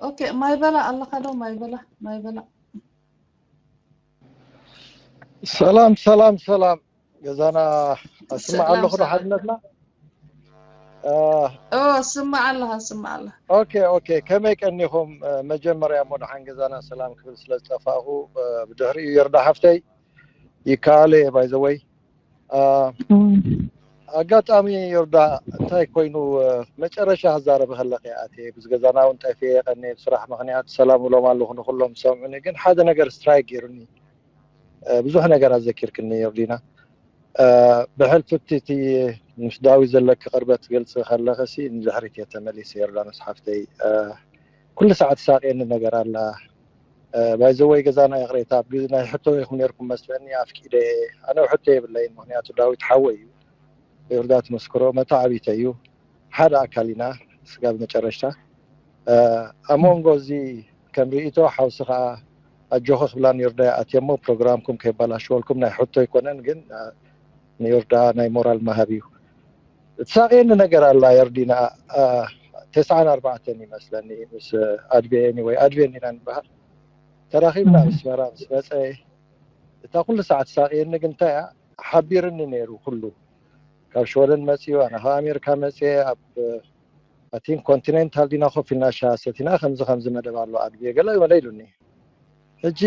ኦኬ ማይ በላ ኣለኻ ዶ? ማይ በላ ማይ በላ። ሰላም ሰላም ሰላም። ገዛና እስማዕ ኣለኹ ዶ ሓድነትና? ኦ ስማዕ ኣለኻ ስማዕ ኣለኻ። ኦኬ ኦኬ። ከመይ ቀኒኹም? መጀመርያ እሞ ደሓን ገዛና ሰላም ክብል ስለ ዝጠፋእኹ ብድሕሪኡ የርዳ ሓፍተይ ይከኣለ እየ ባይዘወይ። ኣጋጣሚ ዮርዳ እንታይ ኮይኑ መጨረሻ ክዛረብ ከለኸ ኣትየ ምስ ገዛና እውን ጠፍየ ቀንየ ብስራሕ ምክንያት ሰላም እብሎም ኣለኹ ንኩሎም ዝሰምዑኒ ግን ሓደ ነገር ስትራይክ ገይሩኒ ብዙሕ ነገር ኣዘኪርክኒ ዮርዲና ብሕልፊ እቲ ምስ ዳዊት ዘለኪ ቅርበት ትገልፂ ከለኸ ሲ ንድሕሪት እየ ተመሊሰ ዮርዳኖስ ሓፍተይ ኩሉ ሰዓት ሳቅየኒ ነገር ኣላ ባይዘወይ ገዛና ይቕሬታ ኣብ ግዜ ናይ ሕቶ ኢኹም ነርኩም መስለኒ ኣፍቂደ ኣነ ሕቶ የብለይን ምክንያቱ ዳዊት ሓወይ እዩ ዮርዳ ትመስክሮ መታዓቢተ እዩ ሓደ ኣካል ኢና ስጋብ መጨረሽታ ኣብ መንጎ እዚ ከም ርእቶ ሓውሲ ከዓ ኣጆኸ ክብላ ንዮርዳ ኣትየሞ ፕሮግራምኩም ከይባላሽወልኩም ናይ ሕቶ ኣይኮነን ግን ንዮርዳ ናይ ሞራል መሃብ እዩ ትሳቅየኒ ነገር ኣላ ዮርዲና ተስዓን ኣርባዕተን ይመስለኒ ምስ ኣድቤኒ ወይ ኣድቤን ኢና ንበሃል ተራኺብና ኣስመራ ምስ መፀ እታ ኩሉ ሰዓት ሳቅየኒ ግን እንታይ እያ ሓቢርኒ ነይሩ ኩሉ ካብ ሽወደን መፅኡ ኣነ ካብ ኣሜሪካ መፅየ ኣብ ኣቲን ኮንቲኔንታል ዲና ኮፍ ኢልና ሻሂ ሰቲና ከምዚ ከምዚ መደብ ኣሎ ኣድቤ ገለ ገለ ኢሉኒ ሕጂ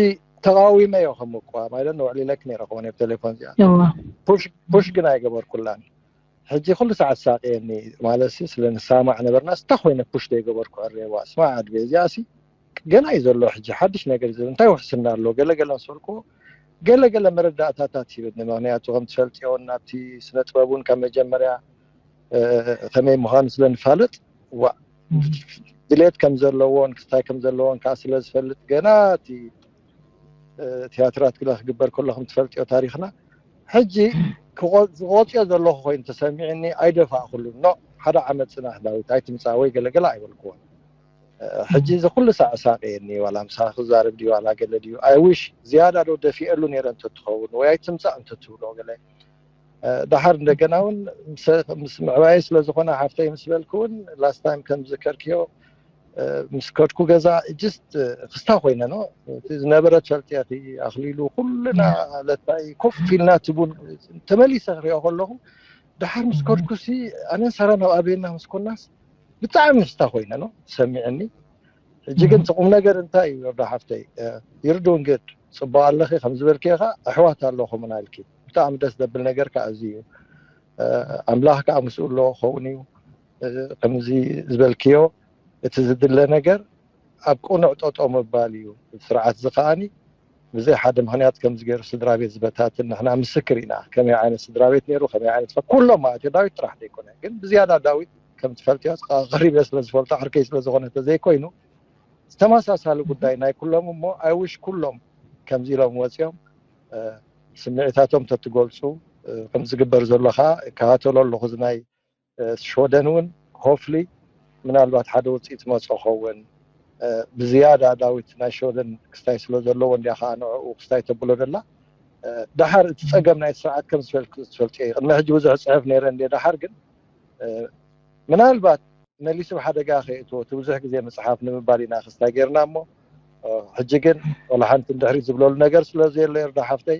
ተቃዊመዮ ከም ምቋም ኣይደን ውዕል ኢለክ ነይረ ከሆነ ብቴሌፎን እዚኣ ፑሽ ግን ኣይገበርኩላን ሕጂ ኩሉ ሰዓት ሳቅየኒ ማለት ስለ ንሳማዕ ነበርና ስታ ኮይነ ፑሽ ዘይገበርኩ ዕሬዋ ስማ ኣድቤ እዚኣ ሲ ገና እዩ ዘሎ ሕጂ ሓድሽ ነገር ዝብል እንታይ ውሕስና ኣሎ ገለገለ ምስ በልክዎ ገለገለ መረዳእታታት ሂብኒ ምክንያቱ ከም ትፈልጥዮ ናብቲ ስነ ጥበብ እውን ካብ መጀመርያ ከመይ ምዃኑ ስለ ንፋለጥ ዋ ድሌት ከም ዘለዎን ክስታይ ከም ዘለዎን ከዓ ስለ ዝፈልጥ ገና እቲ ቲያትራት ግለ ክግበር ከሎ ከም ትፈልጥዮ ታሪክና ሕጂ ዝቆፅዮ ዘለኹ ኮይኑ ተሰሚዕኒ ኣይደፋእኩሉን ኖ ሓደ ዓመት ፅናሕ ዳዊት ኣይትምፃእ ወይ ገለገለ ኣይበልክዎን ሕጂ እዚ ኩሉ ሳዕ ሳቀየኒ ዋላ ምሳኻ ክዛረብ ድዩ ዋላ ገለ ድዩ ኣይውሽ ዝያዳ ዶ ደፊአሉ ነይረ እንተትኸውን ወይ ኣይትምፃእ እንተትብሎ ገለ ደሓር እንደገና እውን ምስ ምዕባየ ስለ ዝኾነ ሓፍተይ ምስ በልክ እውን ላስት ታይም ከም ዝከርክዮ ምስ ከድኩ ገዛ ጅስት ክስታ ኮይነ ኖ ዝነበረ ትፈልጥያ ኣክሊሉ ኩልና ለታይ ኮፍ ኢልና ትቡን ተመሊሰ ክሪኦ ከለኹ ደሓር ምስ ከድኩሲ ኣነን ሰራን ኣብ ኣበየና ምስ ኮናስ ብጣዕሚ ክስታ ኮይነ ኖ ሰሚዕኒ ሕጂ ግን ቁም ነገር እንታይ እዩ ወዳ ሓፍተይ ይርድውን ግድ ፅቡቅ ኣለኺ ከም ዝበልክዮ ከዓ ኣሕዋት ኣለኹምና ኢልኪ ብጣዕሚ ደስ ዘብል ነገር ከዓ እዚ እዩ ኣምላኽ ከዓ ምስኡ ኣለዎ ክኸውን እዩ ከምዚ ዝበልክዮ እቲ ዝድለ ነገር ኣብ ቅኑዕ ጠጦ ምባል እዩ ስርዓት እዚ ከዓኒ ብዘይ ሓደ ምክንያት ከምዚ ገይሩ ስድራ ቤት ዝበታትን ንሕና ምስክር ኢና ከመይ ዓይነት ስድራ ቤት ነይሩ ከመይ ዓይነት ኩሎም ማለት እዩ ዳዊት ጥራሕ ዘይኮነ ግን ብዝያዳ ዳዊት ከም ትፈልጥዮ ቀሪበ ስለ ዝፈልጦ ዓርከይ ስለ ዝኾነ ተዘይኮይኑ ዝተመሳሳሊ ጉዳይ ናይ ኩሎም እሞ ኣይውሽ ኩሎም ከምዚ ኢሎም ወፂኦም ስምዒታቶም ተትገልፁ ከም ዝግበር ዘሎ ከዓ እከታተሎ ኣለኹ እዚ ናይ ሽወደን እውን ሆፍሊ ምናልባት ሓደ ውፅኢት መፆ ኸውን ብዝያዳ ዳዊት ናይ ሽወደን ክስታይ ስለ ዘለዎ እንዲያ ከዓ ንዕኡ ክስታይ ተብሎ ደላ ደሓር እቲ ፀገም ናይ ስርዓት ከም ዝፈልክ ዝፈልጥ እየ ቅድሚ ሕጂ ብዙሕ ፅሕፍ ነይረ እንደ ደሓር ግን ምናልባት መሊሱ ሓደጋ ከየእትዎ እቲ ብዙሕ ግዜ ምፅሓፍ ንምባል ኢና ክስታይ ጌርና እሞ ሕጂ ግን ወላ ሓንቲ ንድሕሪት ዝብለሉ ነገር ስለ ዘየሎ፣ ዮርዳ ሓፍተይ፣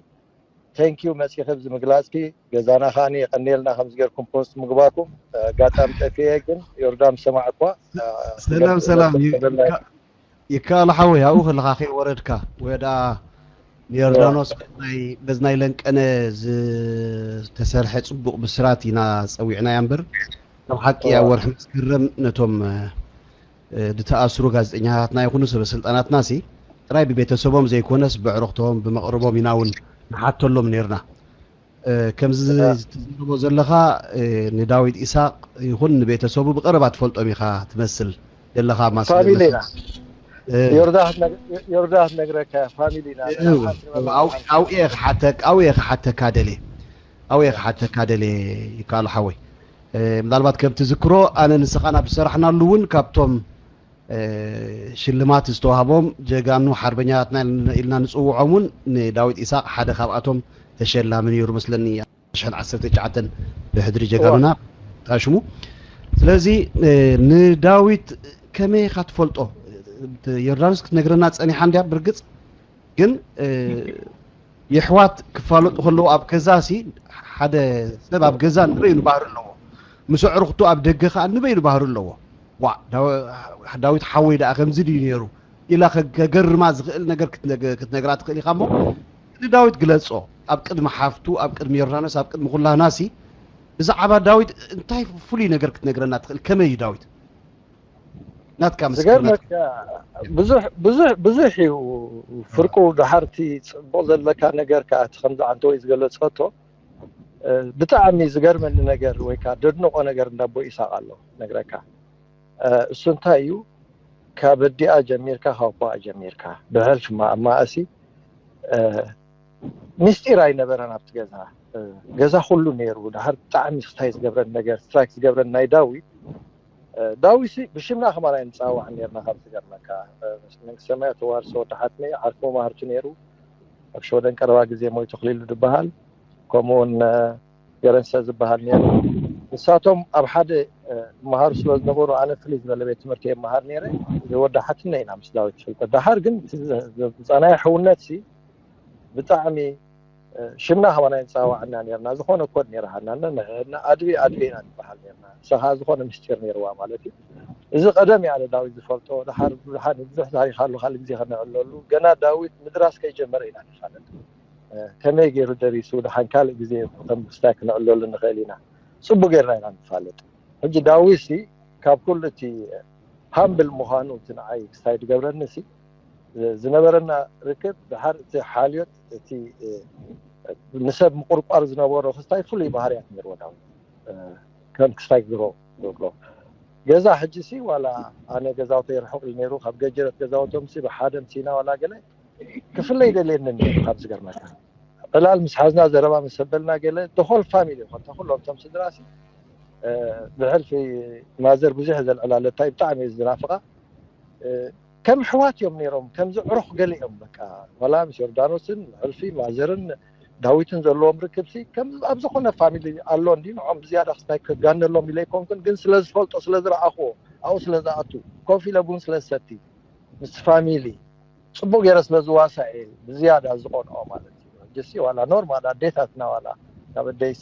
ቴንኪዩ መፂኺ ኣብዚ ምግላፅኪ። ገዛና ከዓኒ የቐንየልና ከምዚ ጌርኩም ፖስት ምግባኩም። ኣጋጣሚ ጠፊኤ ግን ዮርዳ ምስ ሰማዕኳ ሰላም ሰላም ይከኣል ሓወይ ኣብኡ ከለኻ ከይወረድካ ወይ ደኣ ንዮርዳኖስ በዚ ናይ ለንቀነ ዝተሰርሐ ፅቡቕ ብስራት ኢና ፀዊዕናያ እምበር ከም ሓቂ ኣብ ወርሒ መስከረም ነቶም ዝተኣስሩ ጋዜጠኛታትና ይኹኑ ሰበ ስልጣናትና ሲ ጥራይ ብቤተሰቦም ዘይኮነስ ብዕርኽቶም ብመቕርቦም ኢና እውን ንሓተሎም ነርና። ከምዚ ትዝርቦ ዘለኻ ንዳዊት ኢሳቅ ይኹን ንቤተሰቡ ብቀረባ ትፈልጦም ኢኻ ትመስል ዘለኻ ማስለ ፋሚሊ ኢና። ዮርዳት ነግረካ ፋሚሊ ኢና። ኣብየ ክሓተካ ደልየ ኣብየ ክሓተካ ደልየ ይከኣሉ ሓወይ ምናልባት ከም ትዝክሮ ኣነ ንስኻን ኣብ ዝሰራሕናሉ እውን ካብቶም ሽልማት ዝተዋህቦም ጀጋኑ ሓርበኛታትና ኢልና ንፅውዖም እውን ንዳዊት ኢሳቅ ሓደ ካብኣቶም ተሸላሚ ነይሩ መስለኒ። ሽሕን ዓሰርተ ትሽዓተን ብሕድሪ ጀጋኑና ጣሽሙ። ስለዚ ንዳዊት ከመይ ኢኻ ትፈልጦ? ዮርዳኖስ ክትነግረና ፀኒሓ እንድያ ብርግፅ ግን የሕዋት ክፋለጡ ከለዉ ኣብ ገዛ ሲ ሓደ ሰብ ኣብ ገዛ ንበይኑ ባህሪ ኣለዎ። ምስ ኣዕርኽቱ ኣብ ደገ ከዓ ንበይኑ ባህሪ ኣለዎ። ዋ ዳዊት ሓወይ ደኣ ከምዚ ድዩ ነይሩ ኢላ ከገርማ ዝኽእል ነገር ክትነግራ ትኽእል ኢኻ እሞ ንዳዊት ግለጾ ኣብ ቅድሚ ሓፍቱ ኣብ ቅድሚ ዮርዳኖስ ኣብ ቅድሚ ኩላና ሲ ብዛዕባ ዳዊት እንታይ ፍሉይ ነገር ክትነግረና ትኽእል ከመይ እዩ ዳዊት ናትካ ምስክርነት ዝገርመካ ብዙሕ ብዙሕ ብዙሕ እዩ ፍርቁ ድሓርቲ ጽቡቕ ዘለካ ነገር ከዓ እቲ ከምዚ ዓንተወይ ዝገለጸቶ ብጣዕሚ ዝገርመኒ ነገር ወይ ከዓ ደድንቆ ነገር እንዳቦ ኢሳቅ ኣሎ ነግረካ እሱ እንታይ እዩ ካብ ኣዲኣ ጀሚርካ ካብ ኣቦኣ ጀሚርካ ብሕልፊ ማእማእሲ ምስጢር ኣይነበረን ኣብቲ ገዛ ገዛ ኩሉ ነይሩ ድሓር ብጣዕሚ ስታይ ዝገብረን ነገር ስትራይክ ዝገብረን ናይ ዳዊት ዳዊት ሲ ብሽምና ከማን ኣይንፀዋዕ ነርና ካብ ዝገርመካ መንግስተ ሰማያት ተዋርሶ ወዲ ሓትመይ ዓርኪ መማህርቱ ነይሩ ኣብ ሸወደን ቀረባ ግዜ ሞይቱ ክሊሉ ዝበሃል ከምኡውን ገረንሰ ዝበሃል ነይሩ ንሳቶም ኣብ ሓደ መሃሩ ስለ ዝነበሩ ኣነ ፍልይ ዝበለ ቤት ትምህርቲ የመሃር ነይረ ዝወዳሓትና ኢና ምስ ዳዊት ትፈልጠ ዳሓር ግን ዝፃናየ ሕውነት ሲ ብጣዕሚ ሽምና ከማን ኣይንፃዋዕና ነርና ዝኾነ ኮድ ነይርሃና ኣድቤ ኣድቤ ኢና ንበሃል ነርና ንስኻ ዝኾነ ምስጢር ነይርዋ ማለት እዩ እዚ ቀደም ያለ ዳዊት ዝፈልጦ ድሓር ብዙሕ ታሪክ ኣሎ ካልእ ግዜ ከነዕለሉ ገና ዳዊት ምድራስ ከይጀመረ ኢና ንፋለጥ ከመይ ገይሩ ደሪሱ ድሓን ካልእ ግዜ ከም ክስታይ ክነዕለሉ ንኽእል ኢና ፅቡቅ ጌርና ኢና ንፋለጥ ሕጂ ዳዊት ሲ ካብ ኩሉ እቲ ሃምብል ምዃኑ እቲ ንዓይ ክስታይ ዝገብረኒ ሲ ዝነበረና ርክብ ድሓር እቲ ሓልዮት እቲ ንሰብ ምቁርቋር ዝነበሮ ክስታይ ፍሉይ ባህርያት ነይርዎ ዳዊት ከም ክስታይ ክግሮ ዝብሎ ገዛ ሕጂ ሲ ዋላ ኣነ ገዛውተይ ርሑቅ እዩ ነይሩ ካብ ገጀረት ገዛውቶም ሲ ብሓደ ምሲና ዋላ ገለ ክፍለይ ደልየኒ ካብ ዝገርመካ ዕላል ምስ ሓዝና ዘረባ ምስ ሰበልና ገለ ተኾል ፋሚሊ ኮንታ ኩሎም ቶም ስድራ ሲ ብሕልፊ ማዘር ብዙሕ ዘልዕላ ለታይ ብጣዕሚ እዩ ዝናፍቃ ከም ኣሕዋት እዮም ነይሮም ከምዚ ዕሩኽ ገለ እዮም በቃ ዋላ ምስ ዮርዳኖስን ሕልፊ ማዘርን ዳዊትን ዘለዎም ርክብሲ ከም ኣብ ዝኾነ ፋሚሊ ኣሎ እንዲ ንዖም ብዝያዳ ክስታይ ከጋነሎም ኢለ ኣይኮንኩን ግን ስለ ዝፈልጦ ስለ ዝረኣኽዎ ኣብኡ ስለ ዝኣቱ ኮፍ ኢለ ቡን ስለ ዝሰቲ ምስ ፋሚሊ ፅቡቅ ገይረ ስለ ዝዋሳእ እየ ብዝያዳ ዝቆንኦ ማለት እዩ ሕጂሲ ዋላ ኖርማል ኣዴታትና ዋላ ካብ ኣደይሲ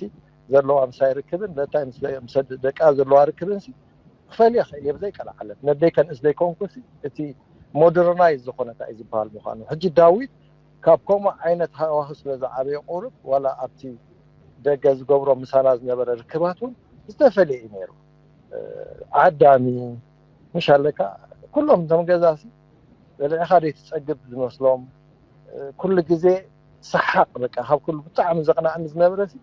ዘለዋ ምሳይ ርክብን ለታይ ምስ ደቃ ዘለዋ ርክብን ሲ ክፈልየ ክእል እየ ብዘይ ቀልዓለም ነደይ ከንእስ ዘይኮንኩ ሲ እቲ ሞደርናይዝ ዝኾነ እንታይ እዩ ዝበሃል ምዃኑ ሕጂ ዳዊት ካብ ከምኡ ዓይነት ሃዋሁ ስለ ዝዓበየ ቁሩብ ዋላ ኣብቲ ደገ ዝገብሮ ምሳና ዝነበረ ርክባት እውን ዝተፈለየ እዩ ነይሩ ዓዳሚ ምሽ ኣለካ ኩሎም እቶም ገዛ ሲ በልዕኻ ደይ ትፀግብ ዝመስሎም ኩሉ ግዜ ሰሓቅ በቃ ካብ ኩሉ ብጣዕሚ ዘቅናዕኒ ዝነበረ ሲ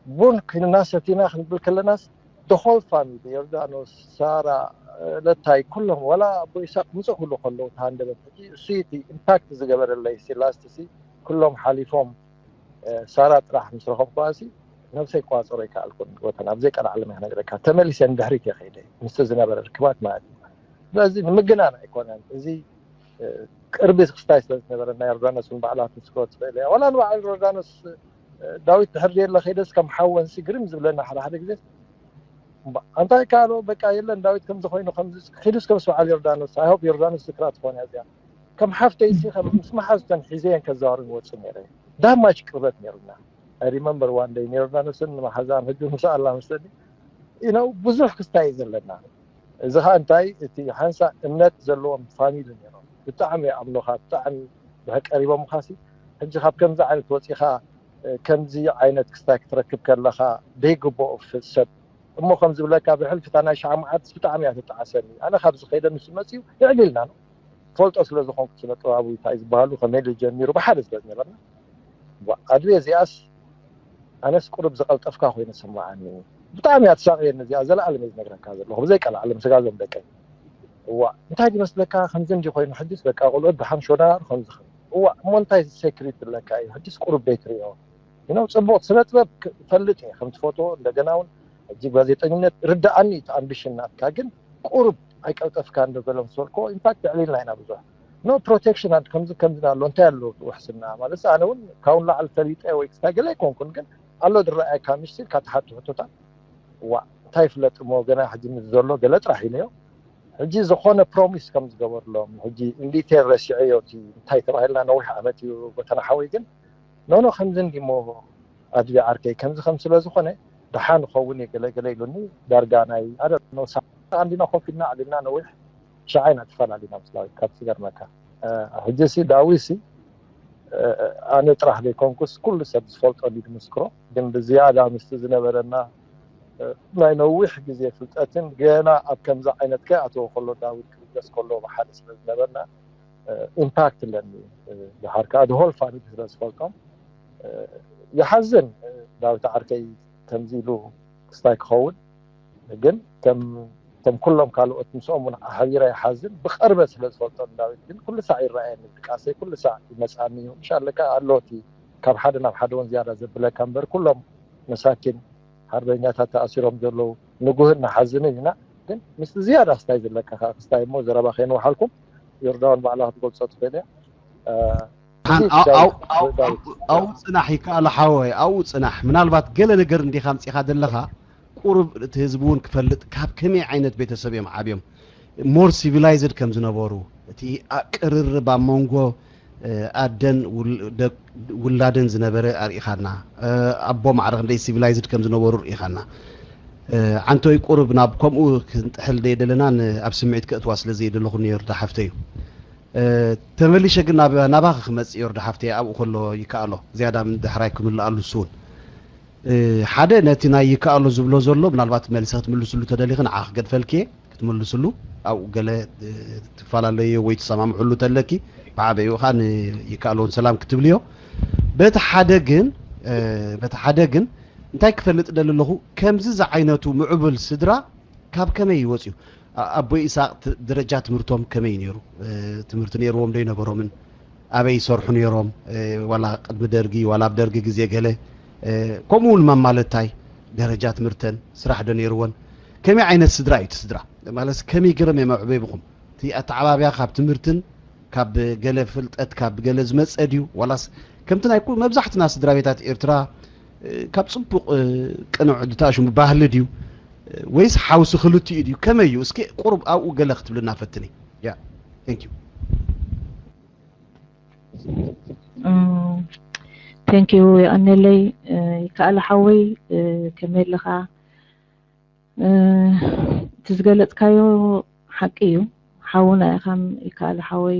ቡን ኮይንና ሰቲና ክንብል ከለናስ the whole family ዮርዳኖስ ሳራ ለታይ ኩሎም ዋላ ኣቦ ይሳቅ ምፅእ ክብሉ ከለዉ ተሃንደበት ሕጂ እሱ እቲ ኢምፓክት ዝገበረለይ ሲ ላስት ሲ ኩሎም ሓሊፎም ሳራ ጥራሕ ምስ ረኸብኩዋ ሲ ነብሰይ ክቋፀሮ ይከኣልኩን ወተን ኣብ ዘይቀልዓለም እየ ክነግረካ ተመሊሰ ንድሕሪት እየ ከይደ ምስቲ ዝነበረ ርክባት ማለት እዩ ስለዚ ንምግናን ኣይኮነን እዚ ቅርቢ ክስታይ ስለ ዝነበረ ናይ ዮርዳኖስ ንባዕላ ክትምስክሮ ትኽእል እያ ዋላ ንባዕል ዮርዳኖስ ዳዊት ድሕር ደየለ ከይደስ ከም ሓወንሲ ግርም ዝብለና ሓደ ሓደ ግዜ ኣንታይ ካሎ በቃ የለን ዳዊት ከምዚ ኮይኑ ከምዚ ኪዱስ ከም ስብዓል ዮርዳኖስ ኣይ ሆፕ ዮርዳኖስ ዝክራ ትኾን እያ እዚኣ ከም ሓፍተይ ሲ ከም ምስ መሓዝተን ሒዘየን ከዛወሩ ይወፁ ነይረ ዳማች ቅርበት ነይሩና I remember one day ዮርዳኖስን መሓዛን ህጁ ምስ ኣላ መስለኒ you know ብዙሕ ክስታይ እዩ ዘለና እዚ ኸዓ እንታይ እቲ ሓንሳ እምነት ዘለዎም ፋሚሊ ነይሮም ብጣዕሚ ኣምኖኻ ብጣዕሚ ብቀሪቦምኻ ሲ ሕጂ ካብ ከምዚ ዓይነት ወፂኻ ከምዚ ዓይነት ክስታይ ክትረክብ ከለኻ ደይግብኦ ሰብ እሞ ከም ዝብለካ ብሕልፊ እታ ናይ ሻዓ መዓልትስ ብጣዕሚ እያ ትጠዓሰኒ ኣነ ካብዚ ከይደ ንሱ መፅዩ የዕሊልና ነው ፈልጦ ስለ ዝኾንኩ ስነ ጥበባዊ እንታይ ዝበሃሉ ከመይ ጀሚሩ ብሓደ ስለ ዝነበርና ኣድቤ እዚኣስ ኣነስ ቁሩብ ዝቐልጠፍካ ኮይኑ ስምዓኒ ብጣዕሚ እያ ትሳቕየኒ እዚኣ ዘለኣለም እየ ዝነግረካ ዘለኹ ብዘይ ቀልዓለም ስጋ ዞም ደቀይ እዋ እንታይ ድመስለካ ከምዚ እንዲ ኮይኑ ሕጅስ በቃ ቆልዑት ደሓን ሾዳር ከምዚ እዋ እሞ እንታይ ሴክሪት ኣለካ እዩ ሕጅስ ቁሩብ ቤት ሪኦ ነው ጽቡቕ ስነ ጥበብ ፈልጥ እየ ከም ትፈትዎ እንደገና እውን ሕጂ ጋዜጠኝነት ርዳኣኒ እቲ ኣምቢሽን ናትካ ግን ቁሩብ ኣይቀልጠፍካ እንዶ ገለ ምስ በልኮ ኢንፋክት የዕሊልና ኢና ብዙሕ no protection and ከምዚ ከምዚ ኣሎ እንታይ ኣሎ ውሕስና ማለት ኣነ እውን ካብኡ ንላዕሊ ፈሊጠ ወይ ክስታይ ገለ ኣይኮንኩን ግን ኣሎ ዝረኣየካ ምሽ ኢልካ ትሓቱ ሕቶታት ዋ እንታይ ይፍለጥ እሞ ገና ሕጂ ምስ ዘሎ ገለ ጥራሕ ኢለዮ ሕጂ ዝኾነ ፕሮሚስ ከም ዝገበርሎም ሕጂ ኢንዲቴል ረሲዐዮ እቲ እንታይ ተባሂልና ነዊሕ ዓመት እዩ ጎተና ሓወይ ግን ኖኖ ከምዚ እንዲሞ ኣድቢ ዓርከይ ከምዚ ከም ስለ ዝኾነ ደሓን ኸውን እየ ገለገለ ኢሉኒ ዳርጋ ናይ ኣደኖ ሳዓት ኣንዲና ኮፍ ኢልና ኣዕሊልና ነዊሕ ሻዓ ኢና ተፈላሊና ምስ ዳዊት ካብ ዝገርመካ ሕጂ ሲ ዳዊት ሲ ኣነ ጥራሕ ዘይኮንኩስ ኩሉ ሰብ ዝፈልጦ እንዲ ዝምስክሮ ግን ብዝያዳ ምስቲ ዝነበረና ናይ ነዊሕ ግዜ ፍልጠትን ገና ኣብ ከምዚ ዓይነት ከይኣተወ ከሎ ዳዊት ክብገስ ከሎ ብሓደ ስለ ዝነበርና ኢምፓክት ኣለኒ ድሓር ከዓ ድሆል ፋሚሊ ስለ ዝፈልጦም ይሓዝን ዳዊት ዓርከይ ከምዚ ኢሉ ክስታይ ክኸውን ግን ከም ከም ኩሎም ካልኦት ምስኦም እውን ሓቢረ ይሓዝን ብቐርበት ስለ ዝፈልጦ ዳዊት ግን ኩሉ ሳዕ ይረኣየኒ ድቃሰይ ኩሉ ሳዕ ይመፅኣኒ እዩ ምሻ ኣለካ ኣሎ እቲ ካብ ሓደ ናብ ሓደ እውን ዝያዳ ዘብለካ እምበር ኩሎም መሳኪን ሓርበኛታት ተኣሲሮም ዘለዉ ንጉህን ንሓዝንን ኢና ግን ምስቲ ዝያዳ ክስታይ ዘለካ ከዓ ክስታይ እሞ ዘረባ ከይንወሓልኩም ዮርዳን ባዕላ ክትገልፆ ትኽእል እያ ኣብኡ ፅናሕ ይከኣሎ ሓወይ ኣብኡ ፅናሕ ምናልባት ገለ ነገር እንዲኻ ምፂኻ ዘለኻ ቁሩብ እቲ ህዝቢ እውን ክፈልጥ ካብ ከመይ ዓይነት ቤተሰብ እዮም ዓብዮም more civilized ከም ዝነበሩ እቲ ኣቅርርብ ኣብ መንጎ ኣደን ውላደን ዝነበረ ኣርኢኻና ኣቦ ማዕረ ክንደይ civilized ከም ዝነበሩ ርኢኻና ዓንቶይ ቁሩብ ናብ ከምኡ ክንጥሕል ደየደለና ኣብ ስምዒት ከእትዋ ስለ ዘየደለኹ ነይሩ ዳሓፍተ እዩ ተመሊሸ ግን ናባኺ ክመፅእ ዮርዳ ሓፍተይ ኣብኡ ከሎ ይከኣሎ ዝያዳ ዳሕራይ ክምልኣሉ እሱውን ሓደ ነቲ ናይ ይከኣሎ ዝብሎ ዘሎ ምናልባት መሊሰ ክትምልስሉ ተደሊኺ ንዓ ክገድፈልኪ ክትምልስሉ ኣብኡ ገለ ትፈላለዩ ወይ ትሰማምዕሉ ተለኪ ብዓበይኡ ከዓ ንይከኣሎን ሰላም ክትብልዮ በቲ ሓደ ግን በቲ ሓደ ግን እንታይ ክፈልጥ ደሊ ኣለኹ ከምዚ ዝዓይነቱ ምዕቡል ስድራ ካብ ከመይ ይወፅዩ ኣቦይ ኢሳቅ ደረጃ ትምህርቶም ከመይ ነይሩ ትምህርቲ ነይርዎም ዶ ይነበሮምን ኣበይ ይሰርሑ ነይሮም ዋላ ቅድሚ ደርጊ ዋላ ኣብ ደርጊ ግዜ ገለ ከምኡ እውን መማለታይ ደረጃ ትምህርተን ስራሕ ዶ ነይርወን ከመይ ዓይነት ስድራ እዩ ስድራ ማለት ከመይ ገይሮም እዮም ኣዕበይብኹም እቲ ኣተዓባብያ ካብ ትምህርትን ካብ ገለ ፍልጠት ካብ ገለ ዝመፀ ድዩ ዋላስ ከምቲ ናይ መብዛሕትና ስድራ ቤታት ኤርትራ ካብ ፅቡቅ ቅኑዕ ድታሽሙ ባህሊ ድዩ ወይስ ሓውሲ ክልቲኡ ድዩ ከመይ እዩ እስኪ ቁሩብ ኣብኡ ገለ ክትብልና ፈትኒ ያ thank you thank you የቐነለይ ይከኣለ ሓወይ ከመይ ኣለኻ እቲ ዝገለፅካዮ ሓቂ እዩ ሓውና ኢኻም ይከኣለ ሓወይ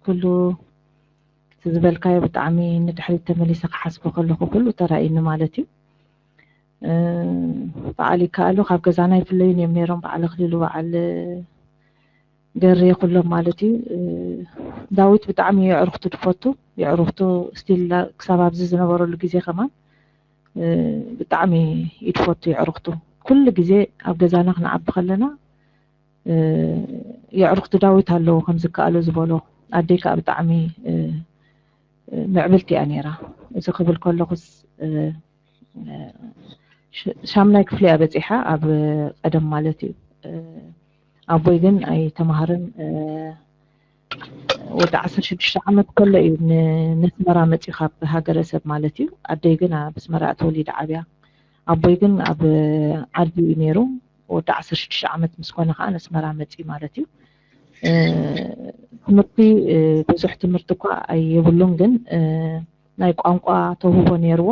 ኩሉ እቲ ዝበልካዮ ብጣዕሚ ንድሕሪት ተመሊሰ ክሓስቦ ከለኹ ኩሉ ተራእዩኒ ማለት እዩ በዓል ይከኣሉ ካብ ገዛና ይፍለዩን እዮም ነይሮም በዓል ኣኽሊሉ በዓል ገሬ ኩሎም ማለት እዩ ዳዊት ብጣዕሚ የዕርኽቱ ድፈቱ የዕርኽቱ ስቲል ክሳብ ኣብዚ ዝነበረሉ ግዜ ከማን ብጣዕሚ ይድፈቱ የዕርኽቱ ኩሉ ግዜ ኣብ ገዛና ክንዓቢ ከለና የዕርኽቱ ዳዊት ኣለዎ ከም ዝከኣሎ ዝበሎ ኣደይ ከዓ ብጣዕሚ ምዕብልቲ እያ ነይራ እዚ ክብል ከለኹስ ሻምናይ ክፍሊ እያ በፂሓ ኣብ ቀደም ማለት እዩ ኣቦይ ግን ኣይተማሃረን ወዲ ዓሰርተ ሽዱሽተ ዓመት ከሎ እዩ ነስመራ መፅዩ ካብ ሃገረሰብ ማለት እዩ ኣደይ ግን ኣብ ኣስመራ ተወሊዳ ዓብያ ኣቦይ ግን ኣብ ዓዲ እዩ ነይሩ። ወዲ ዓሰርተ ሽዱሽተ ዓመት ምስ ኮነ ከዓ ንኣስመራ መፅኡ ማለት እዩ። ትምህርቲ ብዙሕ ትምህርቲ እኳ ኣይብሉን፣ ግን ናይ ቋንቋ ተውህቦ ነይርዎ።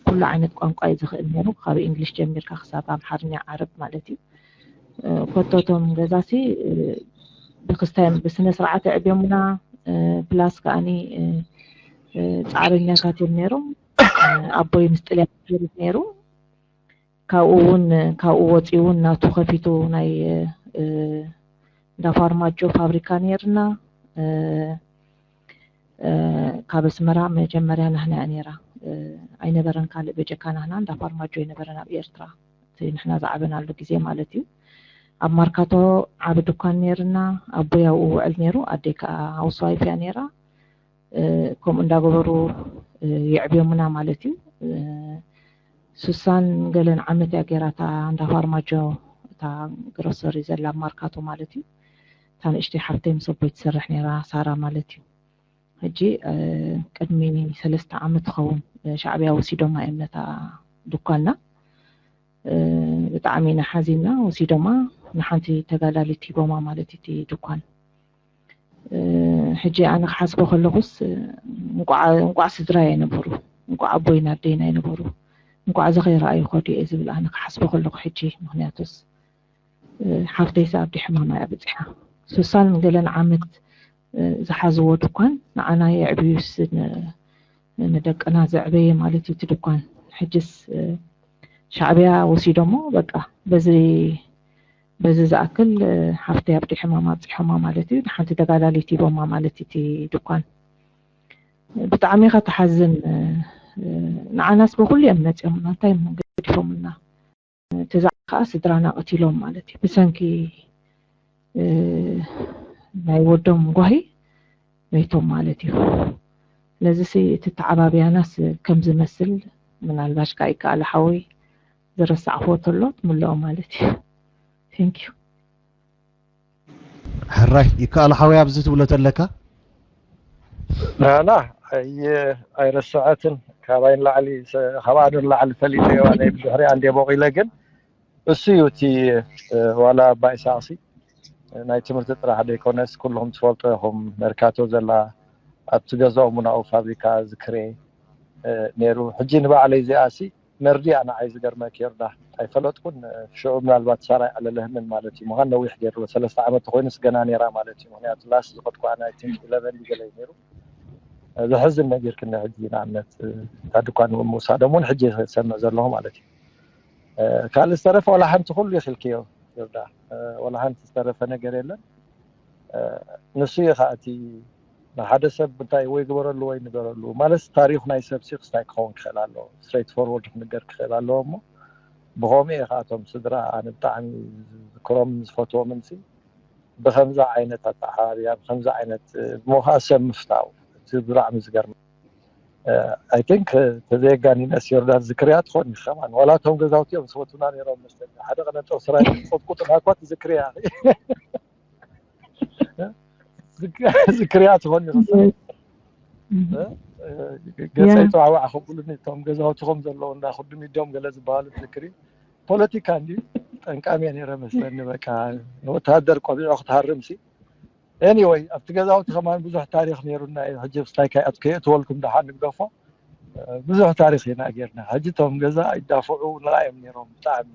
ኩሉ ዓይነት ቋንቋ እዩ ዝኽእል ነይሩ፣ ካብ እንግሊሽ ጀሚርካ ክሳብ ኣምሓርኛ፣ ዓረብ ማለት እዩ። ኮቶቶም ገዛሲ ብክስታይ ብስነ ስርዓት ኣዕብዮምና፣ ፕላስ ከዓኒ ፃዕረኛታት እዮም ነይሮም። ኣቦይ ምስ ጥልያን ነይሩ። ካብኡ እውን ካብኡ ወፂኡ እውን ናቱ ከፊቱ ናይ እንዳ ፋርማጆ ፋብሪካ ነይርና። ካብ ኣስመራ መጀመርያ ናህና እያ ነይራ። ኣይነበረን ካልእ በጀካ ናህና እንዳ ፋርማጆ ኣይነበረን ኣብ ኤርትራ፣ እቲ ንሕና ዝዓበናሉ ግዜ ማለት እዩ። ኣብ ማርካቶ ዓቢ ድኳን ነይርና። ኣቦይ ኣብኡ ውዕል ነይሩ፣ ኣደይ ከዓ ሃውስዋይፍ እያ ነይራ። ከምኡ እንዳገበሩ የዕብዮምና ማለት እዩ። ሱሳን ገለን ዓመት እያ ገይራ እታ እንዳ ፋርማጆ፣ እታ ግሮሰሪ ዘላ ኣብ ማርካቶ ማለት እዩ። እታ ንእሽተይ ሓፍተይ ምስ ኣቦይ ትሰርሕ ነይራ፣ ሳራ ማለት እዩ። ሕጂ ቅድሚ ሰለስተ ዓመት ትኸውን ሻዕብያ ወሲዶማ እዮም ነታ ድኳንና። ብጣዕሚ ኢና ሓዚንና። ወሲዶማ ንሓንቲ ተጋዳሊት ሂቦማ ማለት እዩ እቲ ድኳን። ሕጂ ኣነ ክሓስቦ ከለኹስ እንቋዕ ስድራይ ኣይነበሩ፣ እንቋዕ ኣቦይን ኣደይን ኣይነበሩ፣ እንቋዕ እዚ ከይረኣዩ ከዱ እየ ዝብል ኣነ ክሓስቦ ከለኹ ሕጂ። ምኽንያቱስ ሓፍተይስ ኣብዲ ሕማማ እያ በፂሓ። ሱሳን ገለን ዓመት ዝሓዝዎ ድኳን ንዓና የዕብዩስ ንደቅና ዘዕበየ ማለት እዩ እቲ ድኳን። ሕጅስ ሻዕብያ ወሲዶሞ በቃ በዚ በዚ ዝኣክል ሓፍተይ ኣብዲ ሕማማ ኣብፂሖማ ማለት እዩ። ንሓንቲ ተጋዳሊት ሂቦማ ማለት እዩ እቲ ድኳን። ብጣዕሚ ኢኻ ትሓዝን። ንዓናስ ብኩሉ እዮም መፂኦምና፣ እንታይ እዮም ገዲፎምልና? እቲ ዛዕባ ከዓ ስድራና ቀቲሎም ማለት እዩ። ብሰንኪ ናይ ወዶም ጓሂ መይቶም ማለት እዩ። ስለዚ እቲ ተዓባብያናስ ከም ዝመስል ምናልባሽ ከዓ ይከኣል ሓወይ ዝረሳዕክዎ ተሎ ትምልኦ ማለት እዩ። Thank you። ሕራይ ይከኣል ሓወይ ኣብዚ ትብሎ ተለካ ናና ኣይረስዐትን። ካባይ ንላዕሊ ካብኣ ንላዕሊ ፈሊጠ ዋ ናይ ብድሕሪኣ እንደ ቦቂለ ግን እሱ እዩ እቲ ዋላ ኣባ ኢሳቅሲ ናይ ትምህርቲ ጥራሕ ዘይኮነስ ኩልኹም ትፈልጦ ኢኹም መርካቶ ዘላ ኣብቲ ገዛኦም እውን ኣብኡ ፋብሪካ ዝክሬ ነይሩ። ሕጂ ንባዕለይ እዚኣ ሲ መርድያ ንዓይ ዝገርመኪ ዮርዳ ኣይፈለጥኩን። ሽዑ ምናልባት ሳራይ ኣለለህምን ማለት እዩ ምዃን ነዊሕ ገይርዎ ሰለስተ ዓመት ተኮይኑስ ገና ነይራ ማለት እዩ። ምክንያቱ ላስ ዝኸድኩ ኣነ I think eleven ድዩ ገለ እዩ ነይሩ። ዘሕዝን ነጊርክኒ ሕጂ ንኣብነት እታ ድኳን ምውሳዶም እውን ሕጂ ሰምዕ ዘለኹ ማለት እዩ። ካልእ ዝተረፈ ዋላ ሓንቲ ኩሉ ይኽልክዮ ዮርዳ ዋላ ሓንቲ ዝተረፈ ነገር የለን። ንሱ እዩ ከዓ እቲ ንሓደ ሰብ እንታይ ወይ ግበረሉ ወይ ንገረሉ ማለት ታሪክ ናይ ሰብ ሲ ክስታይ ክኸውን ክኽእል ኣለዎ። Straight forward ክንገር ክኽእል ኣለዎ እሞ ብኸምኡ እየ ከዓ እቶም ስድራ ኣነ ብጣዕሚ ዝዝክሮም ዝፈትዎምን ሲ ብከምዚ ዓይነት ኣተዓባብያ ብከምዚ ዓይነት እሞ ከዓ ሰብ ምፍታው እቲ ብጣዕሚ ዝገርም I think ተዘየጋኒነስ ዮርዳን ዝክርያ ትኾን ከማን ዋላ እቶም ገዛውቲ እዮም ዝፈቱና ነይሮም መስለኒ ሓደ ቀነጠው ስራይ ቆጥቁጥና እኳ ትዝክርያ ዝክርያ ትኾን ይኽእል ገፀይ ፀዋዕዋዕ ከብሉኒ እቶም ገዛውቲ ከም ዘለዉ እንዳ ክዱም ኢዶም ገለ ዝበሃሉ ትዝክሪ ፖለቲካ እንዲ ጠንቃሚ ነይረ መስለኒ በቃ ንወተሃደር ቆቢዑ ክትሃርም ሲ Anyway ኣብቲ ገዛውቲ ከማን ብዙሕ ታሪክ ነይሩና እዩ ሕጂ ስታይ ከይኣትወልኩም ደሓን ንግደፎ ብዙሕ ታሪክ ኢና ጌርና ሕጂ እቶም ገዛ ይዳፍዑ ንላ እዮም ነይሮም ብጣዕሚ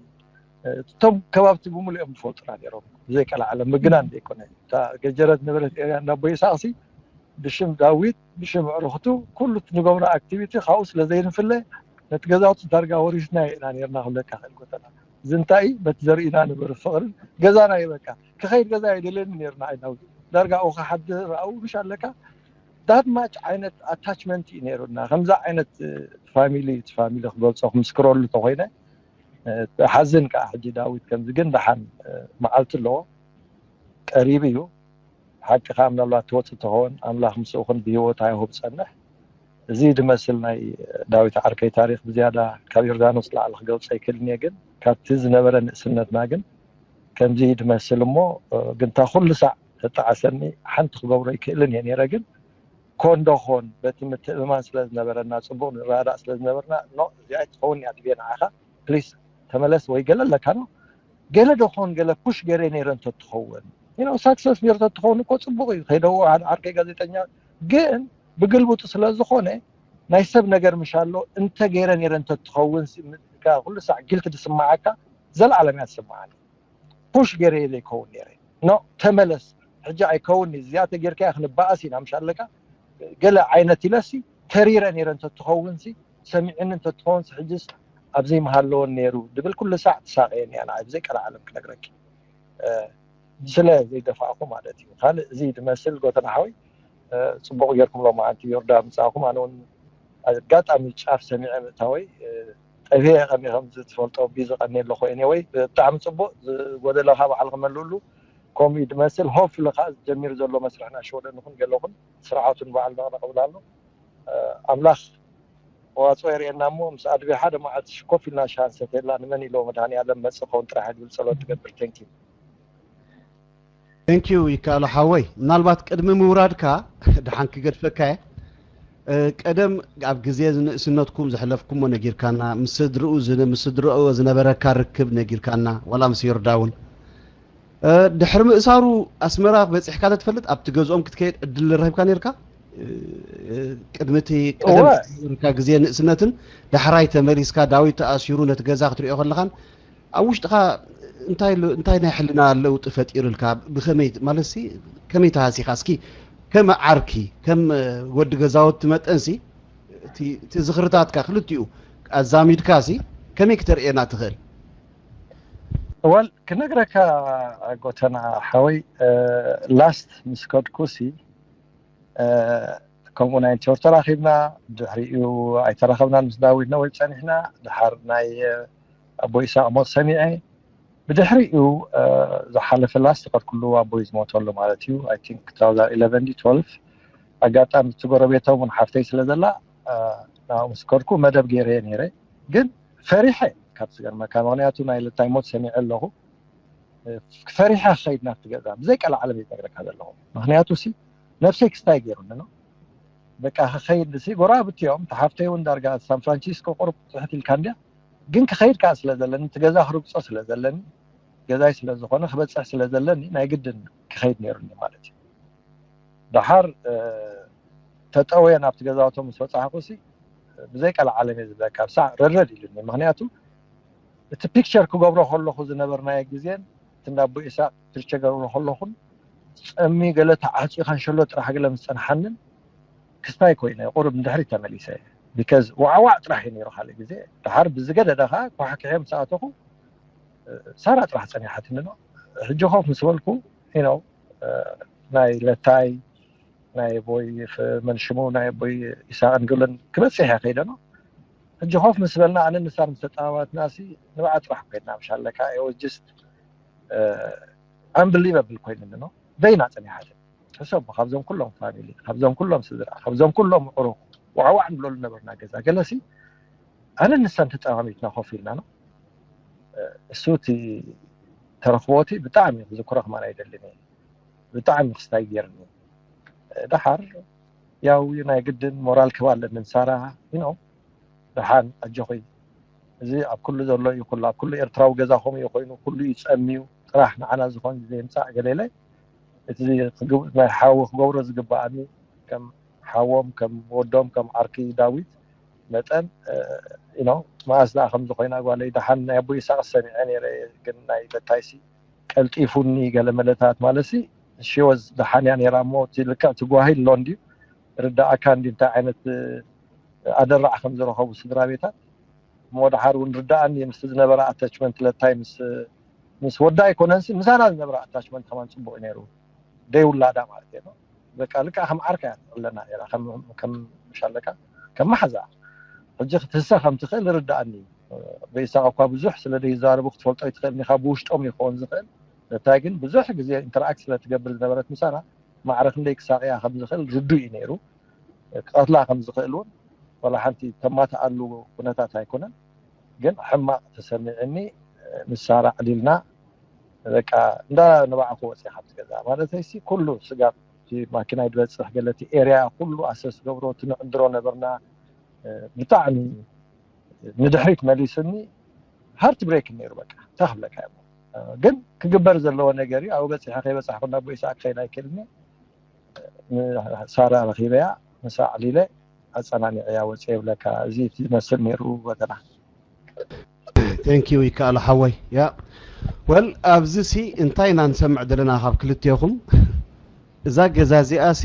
እቶም ከባብቲ ብምሉኦም ዝፈልጡና ነይሮም ብዘይቀላዓለ ምግናን ዘይኮነ እታ ገጀረት ነበረት ኤርያ እንዳቦይ ሳቅሲ ብሽም ዳዊት ብሽም ዕርክቱ ኩሉ ንገብሮ ኣክቲቪቲ ካብኡ ስለ ዘይንፍለ ነቲ ገዛውቲ ዳርጋ ወሪስና ኢና ነርና ክብለካ ክእል ጎተና ዝንታይ በቲ ዘርእና ነበረ ፍቅርን ገዛና ይበቃ ክኸይድ ገዛ የደለኒ ነርና ኣይናው ዳርጋ ኡ ክሓድር ኣብኡ ምሽ ኣለካ that much ዓይነት ኣታችመንት እዩ ነይሩና ከምዛ ዓይነት ፋሚሊ እቲ ፋሚሊ ክገልፆ ክምስክረሉ ተኮይነ ሓዝን ከዓ ሕጂ ዳዊት ከምዚ ግን ደሓን መዓልቲ ኣለዎ ቀሪብ እዩ ሓቂ ከዓ ምናልባት ትወፅእ ተኸውን ኣምላኽ ምስኡ ኹን ብህይወት ኣይሁብ ፀንሕ እዚ ድመስል ናይ ዳዊት ዓርከይ ታሪክ ብዝያዳ ካብ ዮርዳኖስ ላዕሊ ክገልፆ ኣይክእልን እየ ግን ካብቲ ዝነበረ ንእስነትና ግን ከምዚ ድመስል እሞ ግንታ ኩሉ ሳዕ ተጣዓሰኒ ሓንቲ ክገብሮ ኣይክእልን እየ ነይረ ግን ኮን ዶ ኾን በቲ ምትእምማን ስለ ዝነበረና፣ ፅቡቕ ንረዳእ ስለ ዝነበርና፣ ኖ፣ እዚኣ ትኸውን እያ ድቤ ንዓኻ፣ ፕሊስ ተመለስ ወይ ገለ ኣለካ፣ ኖ፣ ገለ ዶ ኾን ገለ ፑሽ ገይረ ነይረ እንተትኸውን፣ ዩ ኖ፣ ሳክሰስ ነይረ እንተትኸውን እኮ ፅቡቕ እዩ። ከይደዎ ሓደ ዓርከይ ጋዜጠኛ ግን ብግልብጡ ስለ ዝኾነ ናይ ሰብ ነገር ምሽ ኣሎ፣ እንተ ገይረ ነይረ እንተትኸውን ሲ-፣ ም-፣ ካ-፣ ኩሉ ሳዕ ጊልት ዝስምዓካ፣ ዘልዓለም እያ ትስምዓኒ። ፑሽ ገይረ ዘይከውን ነይረ፣ ኖ፣ ተመለስ፣ ሕጂ ኣይከውን፣ እዚኣ ተጌርካ ክንበኣስ ኢና፣ ምሽ ኣለካ፣ ገለ ዓይነት ኢለሲ፣ ተሪረ ነይረ እንተትኸውን ሲ፣ ሰሚዕኒ እንተትኸውን ሲ፣ ሕጅስ ኣብዚ ምሃለወን ነይሩ ድብል ኩሉ ሳዕ ትሳቐየኒ እያ፣ ንዓይ ብዘይ ቀልዓለም ክነግረኪ። እ፣ ስለ ዘይደፋእኩ ማለት እዩ። ካልእ እዚ ዝመስል ጎተና ሓወይ፣ እ፣ ጽቡቕ ጌርኩም ሎማዓንቲ ዮርዳ ምጻእኩም። ኣነ እውን ኣጋጣሚ ጫፍ ሰሚዐ ምእታወይ፣ እ፣ ጠብየ ከመይ ከም ዝትፈልጦ ቢዚ ቀኒ ኣለኹ። ኤኒወይ ብጣዕሚ ጽቡቕ፣ ዝጎደለኻ ባዕልኺ መልእሉ። ከምኡ እዩ ዝመስል። ሆፕ ኢለ ከዓ ጀሚሩ ዘሎ መስርሕና ሸወደንኹን ገለኹን ስርዓቱን ባዕል ነቕነቕ ብላ ኣሎ። እ፣ ኣምላኽ መዋፅኦ የርእየና እሞ ምስ ኣድቤ ሓደ መዓልቲ ሽኮፍ ኢልና ሻሃ ንሰትየላ። ንመን ኢሎ መድሃኒኣለም መፅእ ኸውን ጥራሕ ድብል ጸሎት ትገብር። ቴንኪ። ቴንኪዩ ይከኣሎ ሓወይ። ምናልባት ቅድሚ ምውራድካ ድሓን ክገድፈካ እየ። እ፣ ቀደም ኣብ ግዜ ንእስነትኩም ዘሕለፍኩሞ ነጊርካና፣ ምስ ስድርኡ ዝነ-፣ ምስ ስድርኡ ዝነበረካ ርክብ ነጊርካና፣ ዋላ ምስ ዮርዳ እውን። እ፣ ድሕሪ ምእሳሩ ኣስመራ በጺሕካ ተትፈልጥ ኣብቲ ገዝኦም ክትከይድ ዕድል ረኺብካ ነርካ? እ፣ ቅድሚ እቲ ቀደም እወ። ዝነበረካ ግዜ ንእስነትን ዳሕራይ ተመሊስካ ዳዊት ተኣሲሩ ነቲ ገዛ ክትሪኦ ከለኻን ኣብ ውሽጥኻ እንታይ ሎ-፣ እንታይ ናይ ሕልና ለውጢ ፈጢሩልካ? ብኸመይ ማለት ሲ ከመይ ተሃሲኻ? እስኪ ከም ዓርኪ፣ ከም ወዲ ገዛውቲ መጠን ሲ እቲ፣ እቲ ዝኽርታትካ ክልቲኡ ኣዛሚድካ ሲ ከመይ ክተርእየና ትኽእል? ወል ክነግረካ ጎተና ሓወይ፣ እ፣ ላስት ምስ ከድኩ ሲ፣ እ፣ ከምኡ ናይ ቸር ተራኺብና፣ ድሕሪኡ ኣይተራኸብናን ምስ ዳዊት ነወይ ጸኒሕና። ድሓር ናይ፣ እ፣ ኣቦ ይስሐቅ ሞት ሰሚዐ። ብድሕሪኡ፣ እ፣ ዝሓለፈ ላስት ዝኸድኩሉ ኣቦይ ዝሞተሉ ማለት እዩ። ኣይ ቲንክ ቱ ታውዘንድ ኢለቨን ድዩ ትወልቭ። ኣጋጣሚ እቲ ጎረቤቶም እውን ሓፍተይ ስለ ዘላ፣ እ፣ ናብኡ ምስ ከድኩ መደብ ገይረ እየ ነይረ። ግን ፈሪሐ፣ ካብ ዝገርመካ፣ ምኽንያቱ ናይ ለታይ ሞት ሰሚዐ ኣለኹ። እ፣ ፈሪሐ ክኸይድ ናብቲ ገዛ፣ ብዘይ ቀልዓለም እየ ዝነግረካ ዘለኹ። ምኽንያቱ ሲ ነብሰይ ክስታይ ገይሩኒ ነው። በቃ ክኸይድ ሲ ጎረባብቲ እዮም። እቲ ሓፍተይ እውን ዳርጋ ሳን ፍራንሲስኮ ቁሩብ ትሕት ኢልካ እንድያ። ግን ክኸይድ ከዓ ስለ ዘለኒ፣ እቲ ገዛ ክርግጾ ስለ ዘለኒ፣ ገዛይ ስለ ዝኾነ፣ ክበጽሕ ስለ ዘለኒ፣ ናይ ግድን ክኸይድ ነይሩኒ ማለት እዩ። ደሓር፣ እ፣ ተጠውየ ናብቲ ገዛውቶም ምስ በጻሕኩ ሲ፣ ብዘይ ቀልዓለም እየ ዝብለካ፣ ብሳዕ ረድረድ ኢሉኒ። ምኽንያቱ እቲ ፒክቸር ክገብሮ ከለኹ ዝነበርናዮ ግዜን እቲ እንዳ ኣቦ ኢሳቅ ፒክቸር ገብሮ ከለኹን ጸሚ ገለ ተዓጽዩ ካንሸሎ ጥራሕ ገለ ምስ ጸንሓንን ክስታይ ኮይነ ቁሩብ ንድሕሪት ተመሊሰ። ቢካዝ ዋዕዋዕ ጥራሕ እዩ ነይሩ ካልእ ግዜ። ደሓር ብዝገደደ ከዓ ኳሕኪሐ ምስ ኣተኹ፣ እ፣ ሳራ ጥራሕ ጸኒሓትኒ ነው። ሕጂ ኮፍ ምስ በልኩ፣ you know፣ እ፣ ናይ ለታይ፣ ናይ ኣቦይ ፍ-፣ መን ሽሙ፣ ናይ ኣቦይ ኢሳቅን ግብልን ክበጽሕ እየ ከይደ ነው። ሕጂ ኮፍ ምስ በልና ኣነ ንሳን ምስ ተጠማማትና ሲ ንብዓ ጥራሕ ኮይንና ምሽ ኣለካ። It was just፣ እ፣ ኣንብሊቨብል ኮይንኒ ነው። በይና ጸኒሓትኒ። ሕሰቡ፣ ካብዞም ኩሎም ፋሚሊ፣ ካብዞም ኩሎም ስድራ፣ ካብዞም ኩሎም ዕሩኽ ዋዕዋዕ ንብለሉ ነበርና ገዛ። ገለሲ ኣነ ንሳን ተጠማሚትና ኮፍ ኢልና ነው። እ፣ እሱ እቲ ተረኽቦ እቲ ብጣዕሚ ክዝክሮ ከማን ኣይደልን እየ። ብጣዕሚ ክስታይ ገይርኒ። እ፣ ደሓር ያው ናይ ግድን ሞራል ክህባ ኣለኒ ንሳራ፣ you know፣ ደሓን ኣጆኺ፣ እዚ ኣብ ኩሉ ዘሎ እዩ፣ ኩሉ ኣብ ኩሉ ኤርትራዊ ገዛ ከምኡ እዩ ኮይኑ፣ ኩሉ እዩ ጸምዩ፣ ጥራሕ ንዓና ዝኾን ዘይምጻእ ገለ ኢለ፣ እቲ ክግብ-፣ ናይ ሓው ክገብሮ ዝግበኣኒ ከም ሓዎም፣ ከም ወዶም፣ ከም ዓርኪ ዳዊት መጠን፣ እ፣ you know፣ መኣስ ደኣ ከምዚ ኮይና ጓለይ፣ ደሓን ናይ ኣቦ ይስሐቅ ሰሚዐ ነይረ፣ ግን ናይ ለታይሲ ቀልጢፉኒ ገለ መለታት ማለትሲ፣ she was ደሓን እያ ነይራ እሞ፣ እቲ ልክዕ እቲ ጓሂ ኣሎ እንድዩ፣ ርዳኣካ እንድዩ እንታይ ዓይነት፣ እ፣ ኣደራዕ ከም ዝረኸቡ ስድራ ቤታት። እሞ ደሓር እውን ርዳኣኒ ምስቲ ዝነበረ ኣታችመንት ለታይ ምስ፣ ምስ ወዳ ኣይኮነንሲ ምሳና ዝነበረ ኣታችመንት ከማን ጽቡቕ እዩ ነይሩ። ደይ ውላዳ ማለት እዩ። በቃ ልክዕ ከም ዓርካ እያ ትቕለና ነይራ፣ ከም፣ ከም ምሽ ኣለካ፣ ከም መሓዛ። ሕጂ ክትህሰ ከም ትኽእል ርዳኣኒ እዩ። በይሳቕ እኳ ብዙሕ ስለ ደይዛረቡ ክትፈልጦ ኣይትኽእልን ኢኻ፣ ብውሽጦም ይኸውን ዝኽእል። ለታይ ግን ብዙሕ ግዜ ኢንተርኣክት ስለ ትገብር ዝነበረት ምሳና፣ ማዕረ ክንደይ ክሳቕያ ከም ዝኽእል ርዱእ እዩ ነይሩ። ክቐትላ ከም ዝኽእል እውን ዋላ ሓንቲ ተማትኣሉ ኩነታት ኣይኮነን። ግን ሕማቕ ተሰሚዕኒ፣ ንሳ ራዕድ ኢልና በቃ እንዳ ንባዕኩ ወፂኣ ካብቲ ገዛ። ማለተይሲ ኩሉ ስጋብ ማኪና ይድበፅሕ ገለ እቲ ኤርያ ኩሉ ኣሰስ ገብሮ እቲ ንዕንድሮ ነበርና። ብጣዕሚ ንድሕሪት መሊስኒ። ሃርት ብሬክ ነይሩ። በቃ እንታይ ክብለካ እየ። ግን ክግበር ዘለዎ ነገር እዩ። ኣብኡ በፂሐ ከይበፃሕኩ ናብ ኢሳቅ ክኸይድ ኣይክእልን እየ። ሳራ ረኺበያ፣ ምሳ ኣዕሊለ ኣፀናኒዐያ ወፅየ ይብለካ። እዚ ዝመስል ነይሩ ወገና። Thank you ይከኣሎ ሓወይ። ያ ወል ኣብዚ ሲ እንታይ ኢና ንሰምዕ ዘለና ካብ ክልቴኹም? እዛ ገዛ እዚኣ ሲ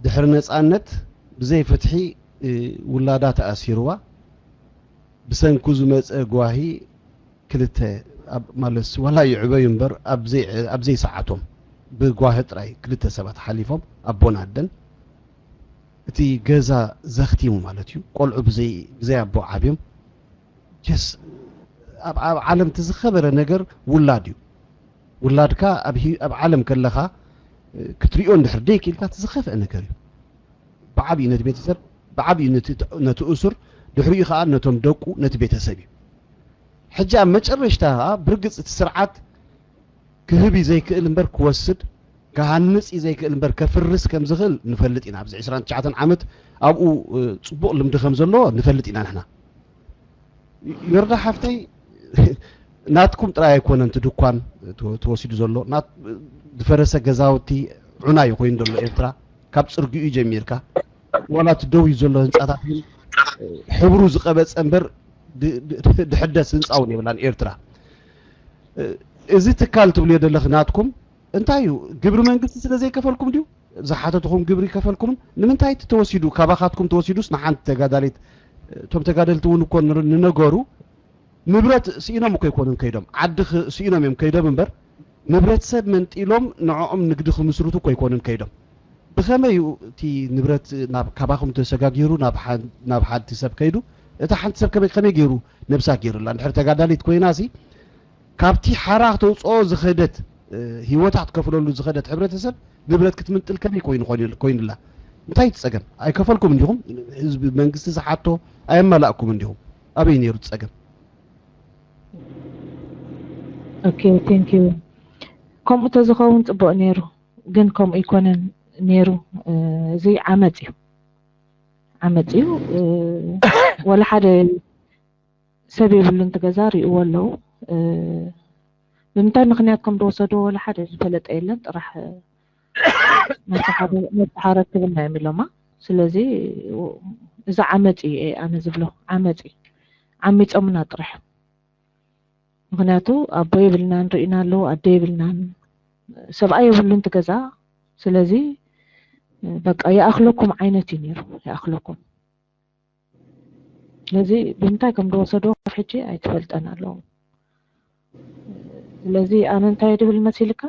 ድሕሪ ነፃነት ብዘይ ፍትሒ ውላዳ ተኣሲርዋ፣ ብሰንኩ ዝመፀ ጓሂ ክልተ፣ ማለት ዋላ ይዕበዩ እምበር ኣብ ዘይሰዓቶም ብጓሂ ጥራይ ክልተ ሰባት ሓሊፎም፣ ኣቦን ኣደን። እቲ ገዛ ዘኽቲሙ ማለት እዩ። ቆልዑ ብዘይ ኣቦ ዓብዮም። ጀስ ኣብ ዓለም እቲ ዝኸበረ ነገር ውላድ እዩ። ውላድካ ኣብ ዓለም ከለኻ ክትሪኦ እንድሕር ደይ ክኢልካ እቲ ዝኸፍአ ነገር እዩ። ብዓብዩ ነቲ ቤተሰብ፣ ብዓብዩ ነቲ እሱር፣ ድሕሪኡ ከዓ ነቶም ደቁ፣ ነቲ ቤተሰብ እዩ። ሕጂ ኣብ መጨረሽታ ከዓ ብርግፅ እቲ ስርዓት ክህብ እዩ ዘይክእል እምበር ክወስድ፣ ክሃንፅ እዩ ዘይክእል እምበር ከፍርስ ከም ዝኽእል ንፈልጥ ኢና። ኣብዚ ዕስራን ትሽዓተን ዓመት ኣብኡ ፅቡቕ ልምዲ ከም ዘለዎ ንፈልጥ ኢና ንሕና። ዮርዳ ሓፍተይ፣ ናትኩም ጥራይ ኣይኮነን እቲ ድኳን ተወሲዱ ዘሎ፣ ዝፈረሰ ገዛውቲ ዑና እዩ ኮይኑ ዘሎ ኤርትራ። ካብ ፅርጊኡ ጀሚርካ ዋላ እቲ ደው እዩ ዘሎ ህንፃታት እውን ሕብሩ ዝቐበፀ እምበር ድሕደስ ህንፃ እውን የብላን ኤርትራ። እዚ ትካል ትብልዮ ዘለኽ ናትኩም እንታይ እዩ? ግብሪ መንግስቲ ስለ ዘይከፈልኩም ድዩ? ዝሓተትኹም ግብሪ ይከፈልኩምን ንምንታይ እቲ ተወሲዱ? ካባኻትኩም ተወሲዱስ ንሓንቲ ተጋዳሊት? እቶም ተጋደልቲ እውን እኮ ንነገሩ ንብረት ስኢኖም እኮ ኣይኮኑን ከይዶም፣ ዓዲ ስኢኖም እዮም ከይዶም እምበር ንብረት ሰብ መንጢሎም ንዕኦም ንግዲ ክምስርቱ እኮ ኣይኮኑን ከይዶም። ብኸመይ እዩ እቲ ንብረት ካባኹም ተሰጋጊሩ ናብ ሓንቲ ሰብ ከይዱ? እታ ሓንቲ ሰብ ከመይ ገይሩ ነብሳ ገይሩላ? እንድሕር ተጋዳሊት ኮይና ሲ ካብቲ ሓራ ክተውፅኦ ዝኸደት፣ ህይወታ ክትከፍለሉ ዝኸደት ሕብረተሰብ ንብረት ክትምንጥል ከመይ ኮይኑ ኮይኑላ? እንታይ እቲ ፀገም? ኣይከፈልኩም እንዲኹም? ህዝቢ መንግስቲ ዝሓቶ ኣየመላእኩም እንዲኹም? ኣበይ ነይሩ እቲ ፀገም? ኦኬ፣ ቴንክ ዩ። ከምኡ ተዝኸውን ፅቡቅ ነይሩ፣ ግን ከምኡ ኣይኮነን ነይሩ። እዚ ዓመፅ እዩ፣ ዓመፅ እዩ። ወላ ሓደ ሰብ የብሉን፣ እቲ ገዛ ሪእዎ ኣለዉ። ብምንታይ ምክንያት ከም ዝወሰድዎ ወላ ሓደ ዝፈለጠ የለን። ጥራሕ መተሓረክብና እዮም ኢሎማ። ስለዚ እዚ ዓመፅ እዩ ኣነ ዝብሎ፣ ዓመፅ እዩ። ዓሚፆምና ጥራሕ። ምክንያቱ ኣቦ የብልናን፣ ርኢና ኣለዉ፣ ኣደ የብልናን፣ ሰብኣይ የብሉን እቲ ገዛ። ስለዚ በቃ ይኣክለኩም ዓይነት እዩ ነይሩ፣ ይኣክለኩም። ስለዚ ብምንታይ ከም ዝወሰድዎ ሕጂ ኣይትፈልጠን ኣለዉ። ስለዚ ኣነ እንታይ ድብል መሲልካ፣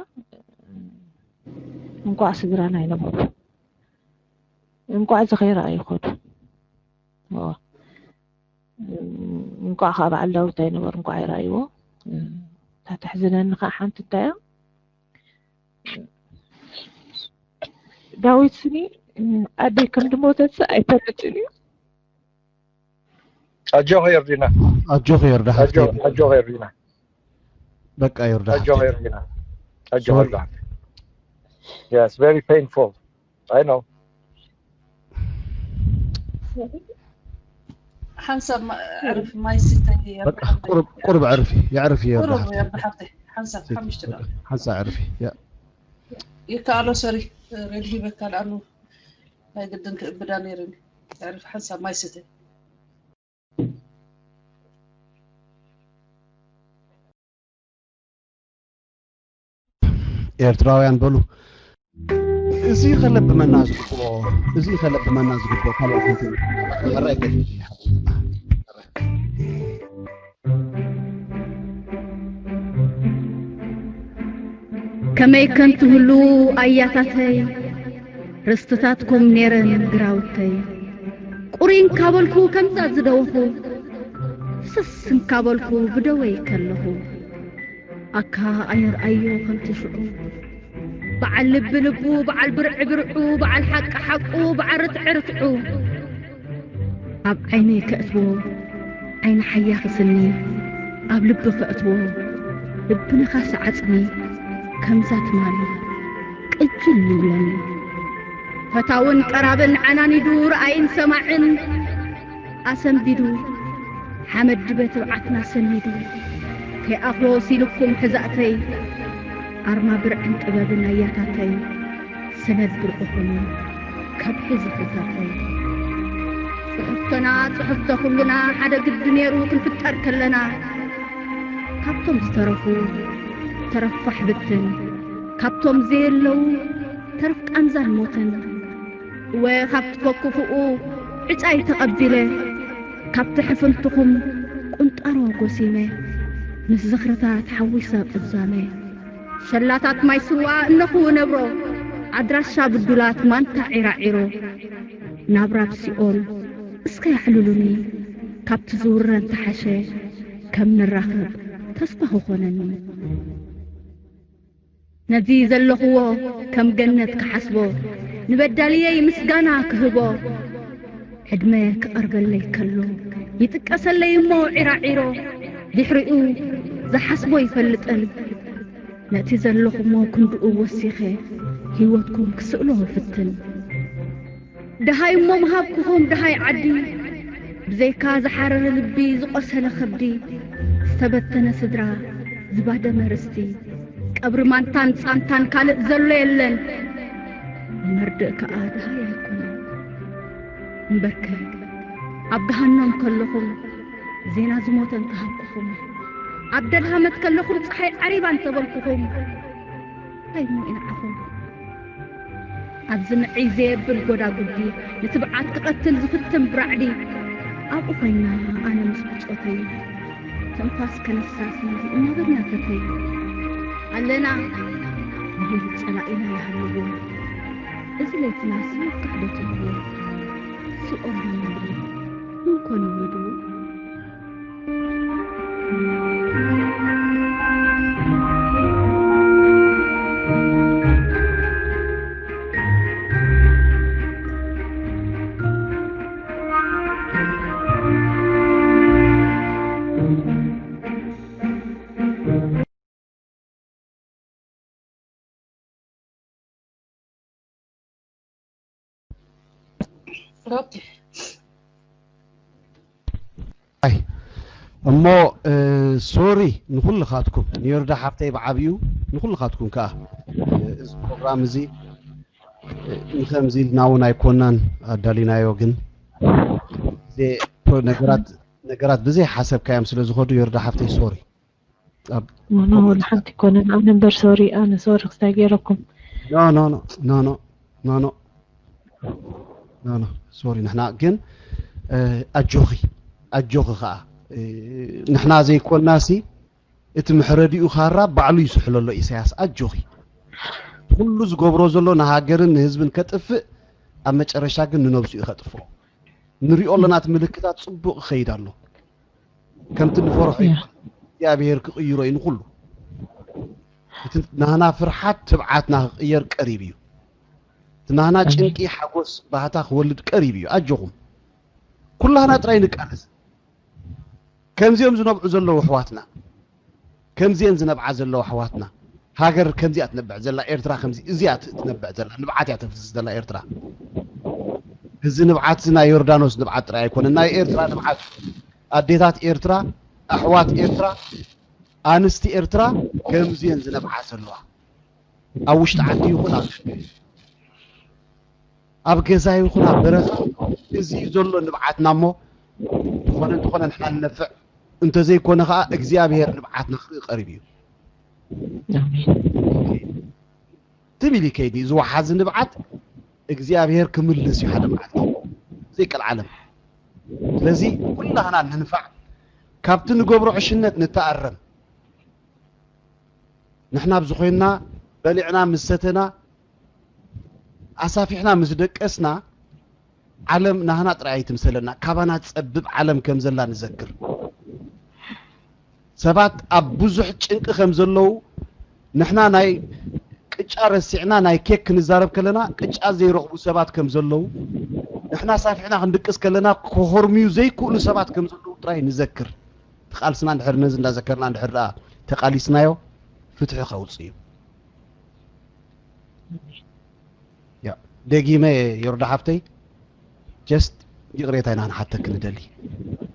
እንኳዕ ስድራና ኣይነበሩ፣ እንኳዕ እዚ ከይረኣዩ ይኸዱ። እንኳዕ ከዓ በዓል ዳዊት ኣይነበሩ፣ እንኳዕ ኣይረኣይዎ። እታ ተሕዝነኒ ከዓ ሓንቲ እንታይ እያ፣ ዳዊት ስኒ ኣደይ ከም ዝሞተት ኣይፈልጥን እዩ። ኣጆኺ ዮርዲና። ኣጆኺ ዮርዳ ሓፍተይ። ኣጆኺ ዮርዲና። በቃ ዮርዳ ኣጆኺ ሓፍተይ። ዮርዲና። ኣጆኺ ዮርዳ ሓፍተይ። Yes, very painful. I know. ሓንሳብ ዕርፊ ማይ ስተይ። በቃ ቁርብ ቁርብ ዕርፊ የዕርፊ ዮርዳ ቁሩብ ሓፍተይ። ዮርዳ ሓፍተይ ሓንሳብ ሓሙሽተ ደቂቃ ሓንሳብ ዕርፊ ያ። ይከኣሎ ሰሪ ሬድ ሂበካ ልኣኑ ናይ ግድን ክእብዳ ነይርኒ። ዕርፊ ሓንሳብ ማይ ስተይ። ኤርትራውያን በሉ እዚ ከለብመና ዝግብኦ እዚ ከለብመና ዝግብኦ ካልኦት እንትን ሕራይ ከፊት ከመይ ከን ትህሉ ኣያታተይ ርስትታትኩም ኔረን ግራውተይ ቁሪ እንካበልኩ ከምዛ ዝደወኹ ፍስስ እንካበልኩ ብደወይ ከለኹ ኣካ ኣየርኣዮ ከምቲ ሽዑ በዓል ልቢ ልቡ በዓል ብርዒ ብርዑ በዓል ሓቂ ሓቁ በዓል ርትዒ ርትዑ ኣብ ዓይነይ ከእትዎ ዓይኒ ሓያኺ ስኒ ኣብ ልቢ ከእትዎ ልቢ ነኻሲ ዓጽሚ ከምዛ ትማሊ እክል ይብለኒ። ፈታውን ቀራብን ዓናኒዱ፣ ረኣይን ሰማዕን ኣሰንቢዱ፣ ሓመድ ድበ ትብዓትና ሰኒዱ፣ ከይኣኽሎ ሲልኩም ሕዛእተይ፣ ኣርማ ብርዕን ጥበብን ኣያታተይ፣ ሰነድ ብርዕኹም ከብሒ ዝኽርታተይ። ጽሕፍቶና ጽሕፍቶ ኩሉና ሓደ ግዲ ነይሩ ክንፍጠር ከለና፣ ካብቶም ዝተረፉ ተረፋሕ ብትን፣ ካብቶም ዘየለዉ ተረፍ ቃንዛን ሞትን። እወ፣ ካብቲ ፈኩፍኡ ዕጫይ ተቐቢለ፣ ካብቲ ሕፍንትኹም ቁንጣሮ ጎሲመ፣ ምስ ዝኽርታት ሓዊሰ ቅዛመ። ሸላታት ማይ ስዋ እነኹ ነብሮ፣ ኣድራሻ ብዱላት ማንታ ዒራዒሮ። ናብራ ኣብ ሲኦል እስከ ያሕልሉኒ፣ ካብቲ ዝውረ እንተሓሸ ከም ንራኸብ ተስፋ ክኾነኒ። ነዚ ዘለኽዎ ከም ገነት ክሓስቦ፣ ንበዳልየይ ምስጋና ክህቦ፣ ዕድመ ክቐርበለይ ከሎ ይጥቀሰለይ እሞ ዒራዒሮ፣ ድሕሪኡ ዝሓስቦ ይፈልጥን። ነቲ ዘለኹሞ ክንድኡ ወሲኸ ህይወትኩም ክስእሎ እፍትን። ደሃይ እሞ ምሃብኩኹም ደሃይ ዓዲ፣ ብዘይካ ዝሓረረ ልቢ ዝቖሰለ ከብዲ፣ ዝተበተነ ስድራ ዝባደመ ርስቲ፣ ቀብሪ ማንታን ጻንታን ካልእ ዘሎ የለን። መርድእ ከኣ ደሃይ ኣይኮነን። እምበርከ ኣብ ገሃነም ከለኹም ዜና ዝሞተ እንተሃብኩኹም፣ ኣብ ደልሃመት ከለኹም ጸሓይ ዓሪባ እንተበልኩኹም፣ እንታይ እሞ ይንዓኹም? ኣብዚ ንዕይ ዘየብል ጎዳጉዲ፣ ንትብዓት ክቐትል ዝፍትን ብራዕዲ፣ ኣብኡ ኮይና ኣነ ምስ ብጾተይ፣ ትንፋስ ከነሳሲ እናበልና ተተይ። ኣለና፣ ምሂር ጸላኢና ይሃልዎ፣ እዚ ለይትናስ ይብቃዕ ዶ ትብልዎ? ሲኦል ዶ ምድሪ፣ ምን ኮን ይብሉ? ኣይ እሞ ሶሪ ንኩልኻትኩም ንዮርዳ ሓፍተይ ብዓብዩ ንኩልኻትኩም ከዓ እዚ ፕሮግራም እዚ ንከምዚ ኢልና እውን ኣይኮናን ኣዳሊናዮ፣ ግን ነገራት ነገራት ብዘይ ሓሰብካዮም ስለ ዝኸዱ ዮርዳ ሓፍተይ ሶሪ። ኖ ኖ ወላ ሓንቲ ኣይኮነን። ኣነ እምበር ሶሪ ኣነ ሶሪ ክስታይ ገይረኩም። ኖ ኖ ኖ ኖ ኖ ኖ ኖ ኖ ኖ ኖ ኖ ሶሪ ንሕና ግን ኣጆኺ ኣጆኺ ከዓ ንሕና ዘይኮንና ሲ እቲ መሕረዲኡ ካራ ባዕሉ ይስሕሎ ኣሎ ኢሳያስ ኣጆኺ። ኩሉ ዝገብሮ ዘሎ ንሃገርን ንህዝብን ከጥፍእ ኣብ መጨረሻ ግን ንነብሱ እዩ ከጥፍኦ። ንሪኦ ኣለና እቲ ምልክታት ፅቡቅ ይኸይድ ኣሎ። ከምቲ ንፈርሖ ይኮን እግዚኣብሔር ክቕይሮ እዩ ንኩሉ። እቲ ናህና ፍርሓት ትብዓትና ክቕየር ቀሪብ እዩ። እቲ ናህና ጭንቂ ሓጎስ ባህታ ክወልድ ቀሪብ እዩ። ኣጆኹም ኩላህና ጥራይ ንቃለስ። ከምዚኦም ዝነብዑ ዘለዉ ኣሕዋትና ከምዚኤን ዝነብዓ ዘለዋ ኣሕዋትና ሃገር ከምዚኣ ትነብዕ ዘላ ኤርትራ ከምዚ እዚኣ ትነብዕ ዘላ ንብዓት እያ ተፍስስ ዘላ ኤርትራ። እዚ ንብዓት እዚ ናይ ዮርዳኖስ ንብዓት ጥራይ ኣይኮነን፣ ናይ ኤርትራ ንብዓት። ኣዴታት ኤርትራ፣ ኣሕዋት ኤርትራ፣ ኣንስቲ ኤርትራ ከምዚኤን ዝነብዓ ዘለዋ ኣብ ውሽጢ ዓዲ ይኹን ኣብ ኣብ ገዛ ይኹን ኣብ በረኻ እዚ እዩ ዘሎ ንብዓትና እሞ ዝኾነ እንተኾነ ንሕና ንነፍዕ እንተዘይኮነ ከዓ እግዚኣብሔር ንብዓትና ክርኢ ቀሪቡ እዩ። ትም ኢሉ ይከይድ እዩ። እዚ ወሓዚ ንብዓት እግዚኣብሔር ክምልስ እዩ ሓደ መዓልቲ ዘይቀልዓለም። ስለዚ ኩላህና ንንፋዕ፣ ካብቲ ንገብሮ ዕሽነት ንተኣረም። ንሕና ኣብዚ ኮይንና በሊዕና ምስ ሰተና ኣሳፊሕና ምስ ደቀስና ዓለም ናህና ጥራይ ኣይትምሰለና፣ ካባና ትጸብብ ዓለም ከም ዘላ ንዘክር። ሰባት ኣብ ብዙሕ ጭንቂ ከም ዘለዉ ንሕና ናይ ቅጫ ረሲዕና ናይ ኬክ ክንዛረብ ከለና ቅጫ ዘይረኽቡ ሰባት ከም ዘለዉ ንሕና ኣሳፊሕና ክንድቅስ ከለና ክኾርምዩ ዘይክእሉ ሰባት ከም ዘለዉ ጥራይ ንዘክር። ተቓልስና እንድሕር ነዚ እንዳዘከርና እንድሕር ደኣ ተቓሊስናዮ ፍትሒ ከውጽእ እዩ። ያ፣ ደጊመ፣ ዮርዳ ሓፍተይ፣ just ይቕሬታ ኢና ንሓተክ ንደሊ።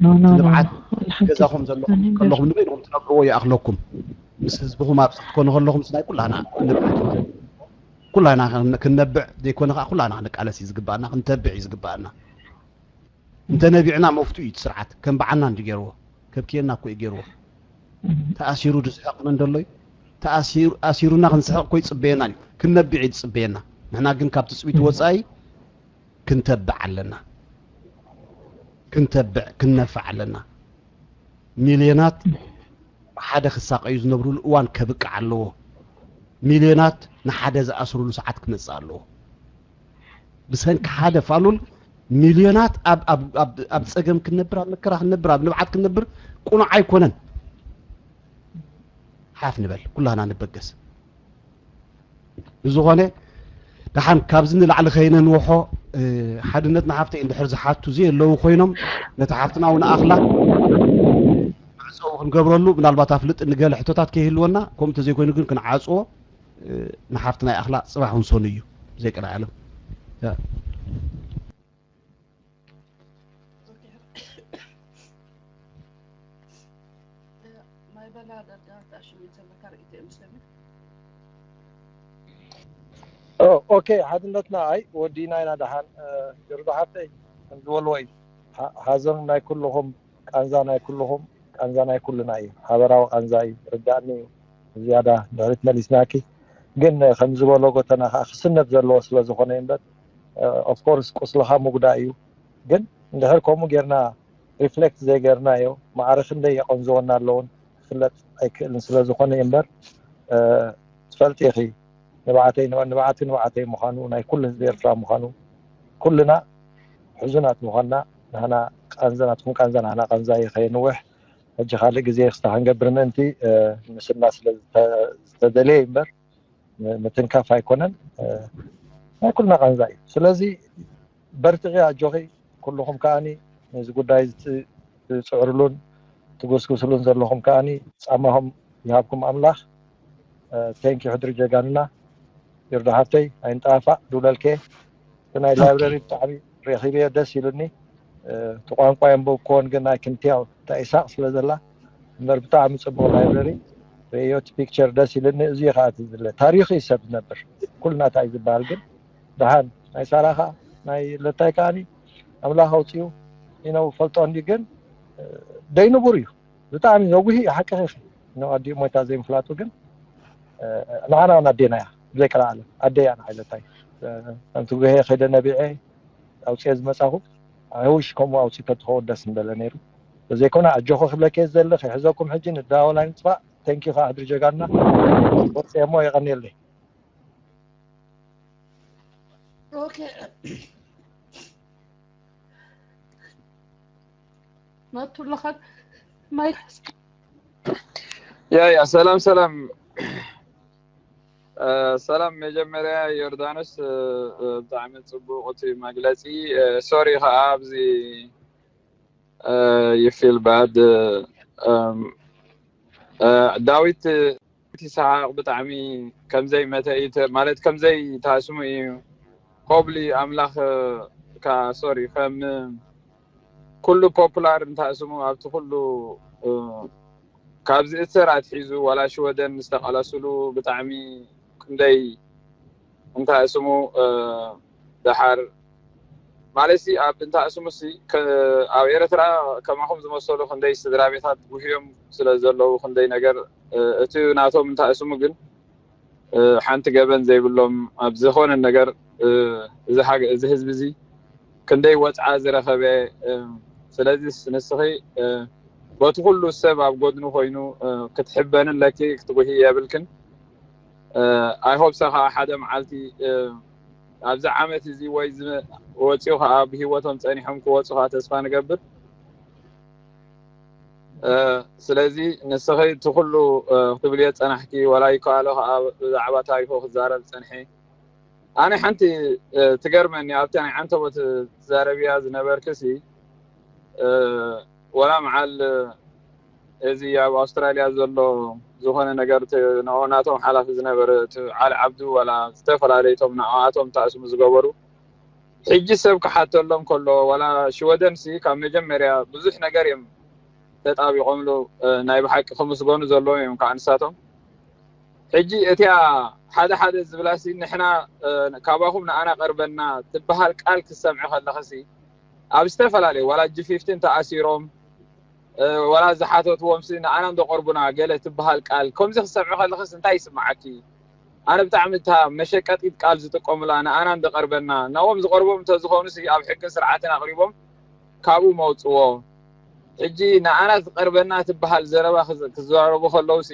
ኖ ኖ ኖ ንብዓት ኣልሓምዱ ገዛኹም ዘለኹም ኣነ ከለኹም ንበይንኹም ትነብርዎ ይኣኽለኩም። ምስ ህዝብኹም ኣብዚ ክትኮኑ ከለኹም ምስ ናይ ኩላና ንብዓት እዩ። ኩላና ክን- ክንነብዕ ዘይኮነ ከዓ ኩላና ክንቃለስ እዩ ዝግባኣና፣ ክንተብዕ እዩ ዝግባኣና። እንተነቢዕና መፍቱ እዩ እቲ ስርዓት። ከም በዓልና እንዲ ገይርዎ፣ ከብክየና እኮ እዩ ገይርዎ። ተኣሲሩ ዝስሕቕ መን ደሎ እዩ? ተኣሲሩ ኣሲሩና ክንስሕቕ እኮ ይጽበየና እዩ። ክንነብዕ እዩ ዝጽበየና። ንሕና ግን ካብ ትጽቢት ወጻኢ ክንተብዕ ኣለና። ክንተብዕ፣ ክንነፍዕ ኣለና። ሚልዮናት ብሓደ ክሳቐዩ ዝነብሩሉ እዋን ከብቅዕ ኣለዎ። ሚልዮናት ንሓደ ዝኣስሩሉ ሰዓት ክመጽእ ኣለዎ። ብሰንኪ ሓደ ፋሉል ሚልዮናት ኣብ ኣብ ኣብ ኣብ ጸገም ክንነብር፣ ኣብ መከራ ክንነብር፣ ኣብ ንብዓት ክንነብር ቁኑዕ ኣይኮነን። ሓፍ ንበል፣ ኩላና ንበገስ። ብዝኾነ ደሓን ካብዚ ንላዕሊ ከይነንውሖ፣ እ፣ ሓድነት ንሓፍተይ እንድሕር ዝሓቱ ዘየለዉ ኮይኖም ነቲ ሓፍትና እውን ኣኽላ መዕጸዊ ክንገብረሉ ምናልባት ኣፍልጥ ንገለ ሕቶታት ከይህልወና፣ ከምኡ እንተዘይኮይኑ ግን ክንዓጽዎ፣ እ፣ ንሓፍትና ይኣኽላ ጽባሕ እውን ሰኑ እዩ ዘይቀልዓለም። ያ። ማይ በላ ዳርጋ ተኣሽሙ ዘለካ ርእይቶ እዮም ዝሰሚ። ኦኬ፣ ሓድነትና ኣይ ወዲና ኢና ደሓን። እ፣ ዮርዳ ሓፍተይ ከም ዝበልዎ እዩ። ሓ- ሓዘኑ ናይ ኩልኹም፣ ቃንዛ ናይ ኩልኹም፣ ቃንዛ ናይ ኩልና እዩ። ሓበራዊ ቃንዛ እዩ፣ ርዳእኒ እዩ። ዝያዳ ድሕሪት መሊስናኪ። ግን ከም ዝበሎ ጎተና ከዓ ክስነድ ዘለዎ ስለ ዝኾነ እዩ እምበር፣ ኦፍኮርስ ቁስልኻ ምጉዳእ እዩ። ግን እንድሕር ከምኡ ጌርና ሪፍሌክት ዘይገርናዮ ማዕረ ክንደይ የቐንዝወና ኣለውን ክፍለጥ ኣይክእልን ስለ ዝኾነ እዩ እምበር፣ እ፣ ትፈልጢ ኢኺ ንብዓተይ ንብ- ንብዓቲ ንብዓተይ ምዃኑ፣ ናይ ኩሉ ህዝቢ ኤርትራ ምዃኑ፣ ኩልና ሕዙናት ምዃንና፣ ናህና ቃንዘ ናትኩም ቃንዘ ናህና ቃንዛ እዩ ከየንውሕ። ሕጂ ካልእ ግዜ ክስታ ክንገብር ምእንቲ፣ እ፣ ምስልና ስለ ዝተ- ዝተደልየ እዩ እምበር ም- ምትንካፍ ኣይኮነን። እ፣ ናይ ኩልና ቃንዛ እዩ። ስለዚ በርትዒ ኣጆኺ። ኩልኹም ከኣኒ ነዚ ጉዳይ ዝት- ዝጽዕርሉን ትጉስጉስሉን ዘለኹም ከኣኒ ጻማኹም ይሃብኩም ኣምላኽ። ቴንኪ ሕድሪ ጀጋንና። ይርዳ ሓፍተይ ኣይንጠፋእ ዱለልከ። እቲ ናይ ኦኬ። ላይብረሪ ብጣዕሚ ረኺበዮ ደስ ኢሉኒ። እቲ ቋንቋ የንበብክዎን ግን ናይ ክንትያው እንታይ ኢሳቕ ስለ ዘላ እምበር ብጣዕሚ ጽቡቕ ላይብረሪ። ርእዮ እቲ ፒክቸር ደስ ኢሉኒ። እዚ እዩ ከዓ እቲ ዝድለ። ታሪኽ እዩ ሰብ ዝነብር። ኩልና እንታይ ዝበሃል ግን ደሓን ናይ ሳራ ከዓ ናይ ለታይ ከዓኒ ኣምላኽ ኣውፅኡ ኢነው ፈልጦ እንዲ ግን ደይንቡር እዩ። ብጣዕሚ ነዊህ እዩ ሓቂ ኺ ነው ኣዲኡ ሞይታ ዘይምፍላጡ ግን ንዓና እውን ኣዴና እያ። ብዘይ ቀልዓለም ኣደይ እያ ንዓይ ለታይ ከምቲ ጉሄ ከይደ ነቢዐ ኣውፅኤ ዝመፃኹ። I wish ከምኡ ኣውፂቶ ትኸውን ደስ ምበለ ነይሩ። በዘይኮነ ኣጆኹ ክብለኪ እየ ዝደሊ። ከይሕዘኩም ሕጂ ንዳወላይ ንፅፋእ። Thank you ከዓ ሕድሪ ጀጋንና ወፅኤ እሞ የቐንየለይ። ኦኬ መቱ ኣለኻን ማይክ ያ ያ ሰላም ሰላም እ፣ ሰላም መጀመርያ ዮርዳኖስ እ፣ እ፣ ብጣዕሚ ጽቡቕ እቲ መግለጺ እ፣ ሶሪ ከኣ ኣብዚ እ፣ you feel bad እ፣ እም፣ እ፣ ዳዊት ይስሓቅ ብጣዕሚ ከምዘይ መተ እዩ ተ- ማለት ከምዘይ ታስሙ እዩ ሆብሊ ኣምላኽ እ፣ ካ ሶሪ ከም ኩሉ ፖፑላር እንታስሙ ኣብቲ ኩሉ እ፣ ካብ ዝእሰር ኣትሒዙ ዋላ ሽወደን ዝተቃለስሉ ብጣዕሚ ክንደይ እንታስሙ እ፣ ደሓር ማለት ሲ ኣብ እንታስሙ ሲ ከ- ኣብ ኤርትራ ከማኹም ዝመሰሉ ክንደይ ስድራ ቤታት ጉህዮም ስለ ዘለዉ ክንደይ ነገር እ፣ እቲ ናቶም እንታስሙ ግን እ፣ ሓንቲ ገበን ዘይብሎም ኣብ ዝኾነ ነገር እ፣ እዚ ሃገ- እዚ ህዝቢ እዚ ክንደይ ወፅዓ ዝረኸበ እ፣ ስለዚስ ንስኺ እ፣ በቲ ኩሉ ሰብ ኣብ ጎድኑ ኮይኑ እ፣ ክትሕበኒ ኣለኪ ክትጉሂ የብልክን። I hope ሰ ከዓ ሓደ መዓልቲ እ፣ ኣብዚ ዓመት እዚ ወይ ዝመ- ወፂኡ ከዓ ብሂወቶም ፀኒሖም ክወፁ ከዓ ተስፋ ንገብር። እ፣ ስለዚ ንስኺ እቲ ኩሉ እ፣ ክትብልዮ ዝፀናሕኪ ዋላ ይከኣሎ ከዓ ብዛዕባ ታሪኹ ክዛረብ ዝፀንሐ ኣነ ሓንቲ እ፣ ትገርመኒ ኣብቲ ናይ ዓንተቦ ትዛረብያ ዝነበርክሲ እ፣ ወላ መዓል እ፣ እዚ ኣብ ኣውስትራልያ ዘሎ ዝኾነ ነገር ናቶም ሓላፊ ዝነበረ ዓሊ ዓብዱ ዋላ ዝተፈላለዩ ቶም ንኣቶም ተኣስሙ ዝገበሩ ሕጂ ሰብ ክሓተሎም ከሎ ዋላ ሽወደን ሲ ካብ መጀመርያ ብዙሕ ነገር እዮም ተጣቢቆምሉ ናይ ብሓቂ ክምስገኑ ዘለዎም እዮም ከዓ ንሳቶም። ሕጂ እቲኣ ሓደ ሓደ ዝብላ ሲ ንሕና ካባኹም ንኣና ቀርበና ትበሃል ቃል ክትሰምዒ ከለኺ ሲ ኣብ ዝተፈላለዩ ዋላ ጂ ፊፍቲን ተኣሲሮም ዋላ ዝሓተትዎም ሲ ንኣና እንደቀርቡና ገለ ትበሃል ቃል ከምዚ ክትሰምዒ ከለኺ እንታይ ይስምዓኪ? ኣነ ብጣዕሚ እታ መሸቀጢት ቃል ዝጥቀሙላ ንኣና እንደቀርበና ናዎም ዝቀርቦም እንተዝኾኑ ሲ ኣብ ሕግን ስርዓትን ኣቅሪቦም ካብኡ መውፅዎ። ሕጂ ንኣና ዝቀርበና ትበሃል ዘረባ ክዘራረቡ ከለዉ ሲ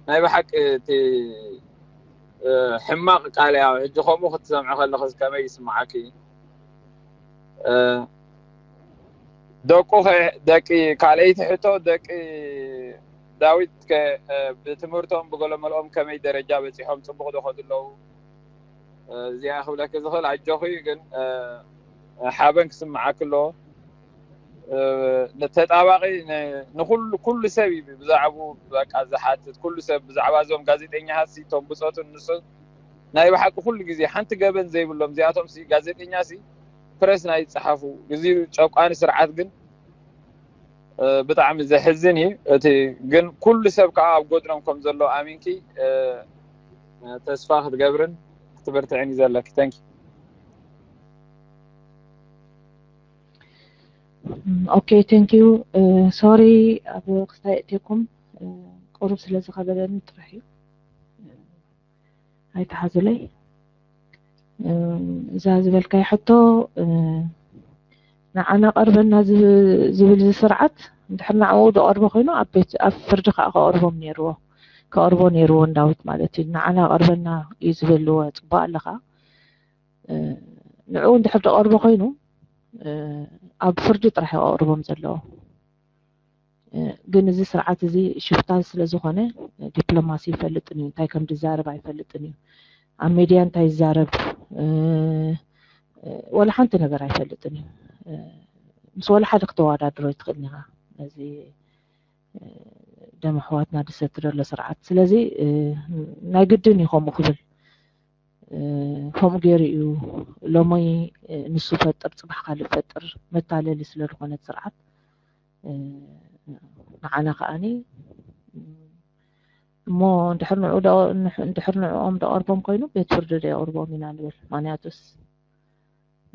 ናይ ብሓቂ እቲ ሕማቅ ቃል እያ። ሕጂ ከምኡ ክትሰምዒ ከለኺ ከመይ ይስምዓኪ? ደቁ ደቂ ካልኣይቲ ሕቶ ደቂ ዳዊት ከ ብትምህርቶም ብገለመልኦም ከመይ ደረጃ በፂሖም ፅቡቅ ዶ ከዱ ኣለዉ? እዚኣ ክብለኪ ዝኽእል ኣጆኺ ግን ሓበን ክስምዓኪ ኣለዎ። ተጣባቂ ንኩሉ ኩሉ ሰብ እዩ ብዛዕቡ በቃ ዝሓትት ኩሉ ሰብ ብዛዕባ እዞም ጋዜጠኛታት ሲ ቶም ብፆትን ንሶም ናይ ብሓቂ ኩሉ ግዜ ሓንቲ ገበን ዘይብሎም እዚኣቶም ሲ ጋዜጠኛ ሲ ፕረስ ናይ ዝፀሓፉ እዚ ጨቋኒ ስርዓት ግን ብጣዕሚ ዘሕዝን እዩ። እቲ ግን ኩሉ ሰብ ከዓ ኣብ ጎድኖም ከም ዘሎ ኣሚንኪ ተስፋ ክትገብርን ክትብርትዕን እዩ ዘለኪ። Thank you። Okay, thank you. Sorry ኣብ ክስታይ እቴኩም ቁሩብ ስለ ዝኸበደኒ ጥራሕ እዩ። ኣይተሓዙለይ። እዛ ዝበልካይ ሕቶ ንዓና ቀርበና ዝብል እዚ ስርዓት እንድሕር ንዕኡ ደቐርቦ ኮይኑ ኣብ ቤት ኣብ ፍርዲ ከዓ ከቐርቦም ነይርዎ ከቐርቦ ነይርዎ እንዳዊት ማለት እዩ። ንዓና ቀርበና እዩ ዝብልዎ ፅቡቅ ኣለካ። ንዕኡ እንድሕር ደቐርቦ ኮይኑ ኣብ ፍርዲ ጥራሕ ይቐርቦም ዘለዎ። ግን እዚ ስርዓት እዚ ሽፍታ ስለ ዝኾነ ዲፕሎማሲ ይፈልጥን እዩ፣ እንታይ ከም ዝዛረብ ኣይፈልጥን እዩ፣ ኣብ ሜድያ እንታይ ይዛረብ ወላ ሓንቲ ነገር ኣይፈልጥን እዩ። ምስ ወላ ሓደ ክተወዳድሮ ይትኽእል ኒኻ ነዚ ደም ኣሕዋትና ዝሰቲ ዘሎ ስርዓት። ስለዚ ናይ ግድን እዩ ከምኡ ክብል። ከምኡ ገይሩ እዩ ሎሚ ንሱ ፈጥር ፅባሕ ካልእ ፈጥር መታለሊ ስለ ዝኾነት ስርዓት ንዓና ከዓኒ እሞ እንድሕር ንዕኦም ደቐርቦም ኮይኑ ቤት ፍርዲ ደየቕርቦም ኢና ንብል። ምክንያቱስ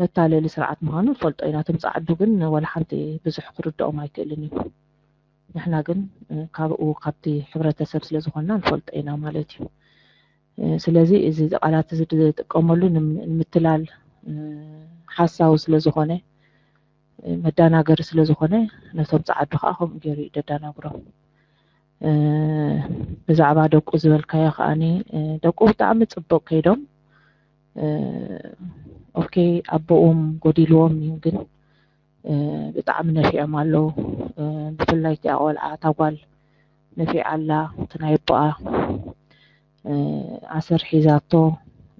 መታለሊ ስርዓት ምዃኑ ንፈልጦ ኢና። እቶም ፃዓዱ ግን ወላ ሓንቲ ብዙሕ ክርድኦም ኣይክእልን እዩ። ንሕና ግን ካብኡ ካብቲ ሕብረተሰብ ስለ ዝኾንና ንፈልጦ ኢና ማለት እዩ። ስለዚ እዚ ቃላት እዚ ዝጥቀመሉ ንምትላል ሓሳዊ ስለ ዝኾነ መዳናገሪ ስለ ዝኾነ ነቶም ፃዓዱ ከዓ ከምኡ ገይሩ እዩ ደዳናግሮም። ብዛዕባ ደቁ ዝበልካዮ ከዓኒ ደቁ ብጣዕሚ ፅቡቅ ከይዶም ኦኬ ኣቦኦም ጎዲልዎም እዩ ግን ብጣዕሚ ነፊዖም ኣለዉ። ብፍላይ እቲኣ ቆልዓ እታ ጓል ነፊዓ ኣላ። እቲ ናይ ኣቦኣ ኣሰር ሒዛቶ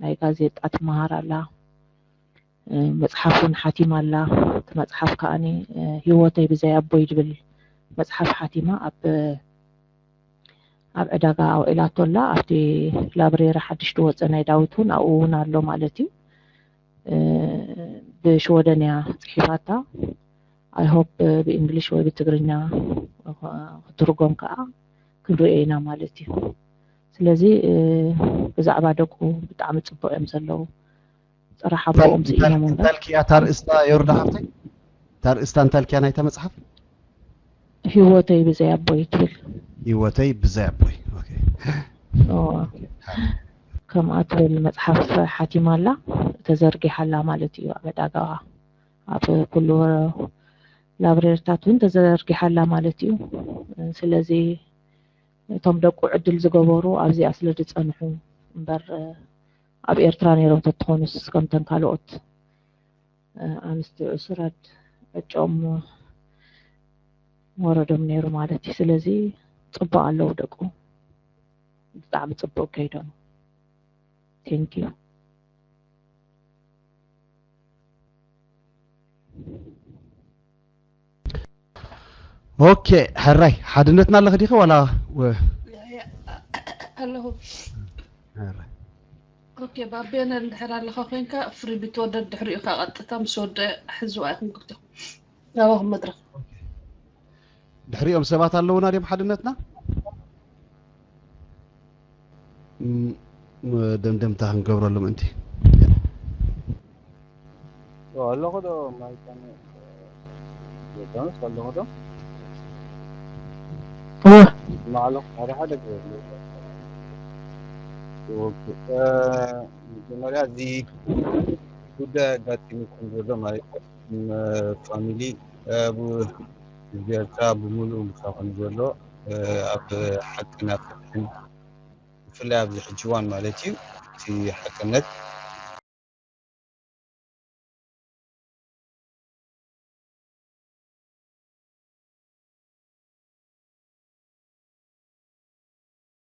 ናይ ጋዜጣ ትመሃር ኣላ። መፅሓፍ እውን ሓቲማ ኣላ። እቲ መፅሓፍ ከዓኒ ህይወተይ ብዘይ ኣቦይ ዝብል መፅሓፍ ሓቲማ ኣብ ኣብ ዕዳጋ ኣውዒላቶ ኣላ። ኣብቲ ላብሬሪ ሓድሽ ዝወፀ ናይ ዳዊት እውን ኣብኡ እውን ኣሎ ማለት እዩ። ብሽወደን እያ ፅሒፋታ። I hope ብእንግሊሽ ወይ ብትግርኛ ክትርጎም ከዓ ክንሪኦ ኢና ማለት እዩ። ስለዚ ብዛዕባ ደቁ ብጣዕሚ ፅቡቅ እዮም ዘለዉ። ጥራሕ ኣቦኦም ስኢኖም እምበር። እንታልኪ እያ ታርእስታ ዮርዳ ሓፍተይ? ታርእስታ እንታልኪያ ናይታ መፅሓፍ? ህይወተይ ብዘይ ኣቦይ ትብል። ህይወተይ ብዘይ ኣቦይ። ከምኣ ትብል መፅሓፍ ሓቲማ ኣላ፣ ተዘርጊሓ ኣላ ማለት እዩ ኣብ ዕዳጋ ኣብ ኩሉ ላብሬሪታት እውን ተዘርጊሓ ኣላ ማለት እዩ። ስለዚ እቶም ደቁ ዕድል ዝገበሩ ኣብዚኣ ስለ ዝፀንሑ እምበር ኣብ ኤርትራ ነይሮም ተትኾኑስ ከምተን ካልኦት ኣንስቲ ዕሱራት ዕጫኦም ወረዶም ነይሩ ማለት እዩ። ስለዚ ፅቡቅ ኣለዉ ደቁ ብጣዕሚ ፅቡቅ ከይዶም። Thank you። ኦኬ፣ ሕራይ ሓድነትና ኣለኺ ዲኺ ዋላ? ኣለኹ። ኦኬ፣ ባቤነ እንድሕር ኣለኻ ኮይንካ ፍሪ ቢትወደድ ድሕሪኡ ኢኻ ቀጥታ ምስ ወደ ሕዝዋ ኢኹም ክልተኹም ናባኹም መድረኽ። ድሕሪኦም ሰባት ኣለውና ድዮም ሓድነትና? ደምደምታ ክንገብረሉ ምእንቲ። ኣለኹ ዶ ማይከን ዮርዳኖስ ኣለኹ ዶ? ማዕሎ ሓደ ሓደ ገለ። ኦኬ፣ መጀመርያ እዚ ጉዳይ ኣጋጢሙኩም ዘሎ ማለት ፋሚሊ፣ ብ- ህዝቢ ኤርትራ ብምሉኡ ምሳኹም ዘሎ፣ ኣብ ሓቅና ፍትሕን፣ ብፍላይ ኣብዚ ሕጂ እዋን ማለት እዩ፣ እቲ ሓቅነት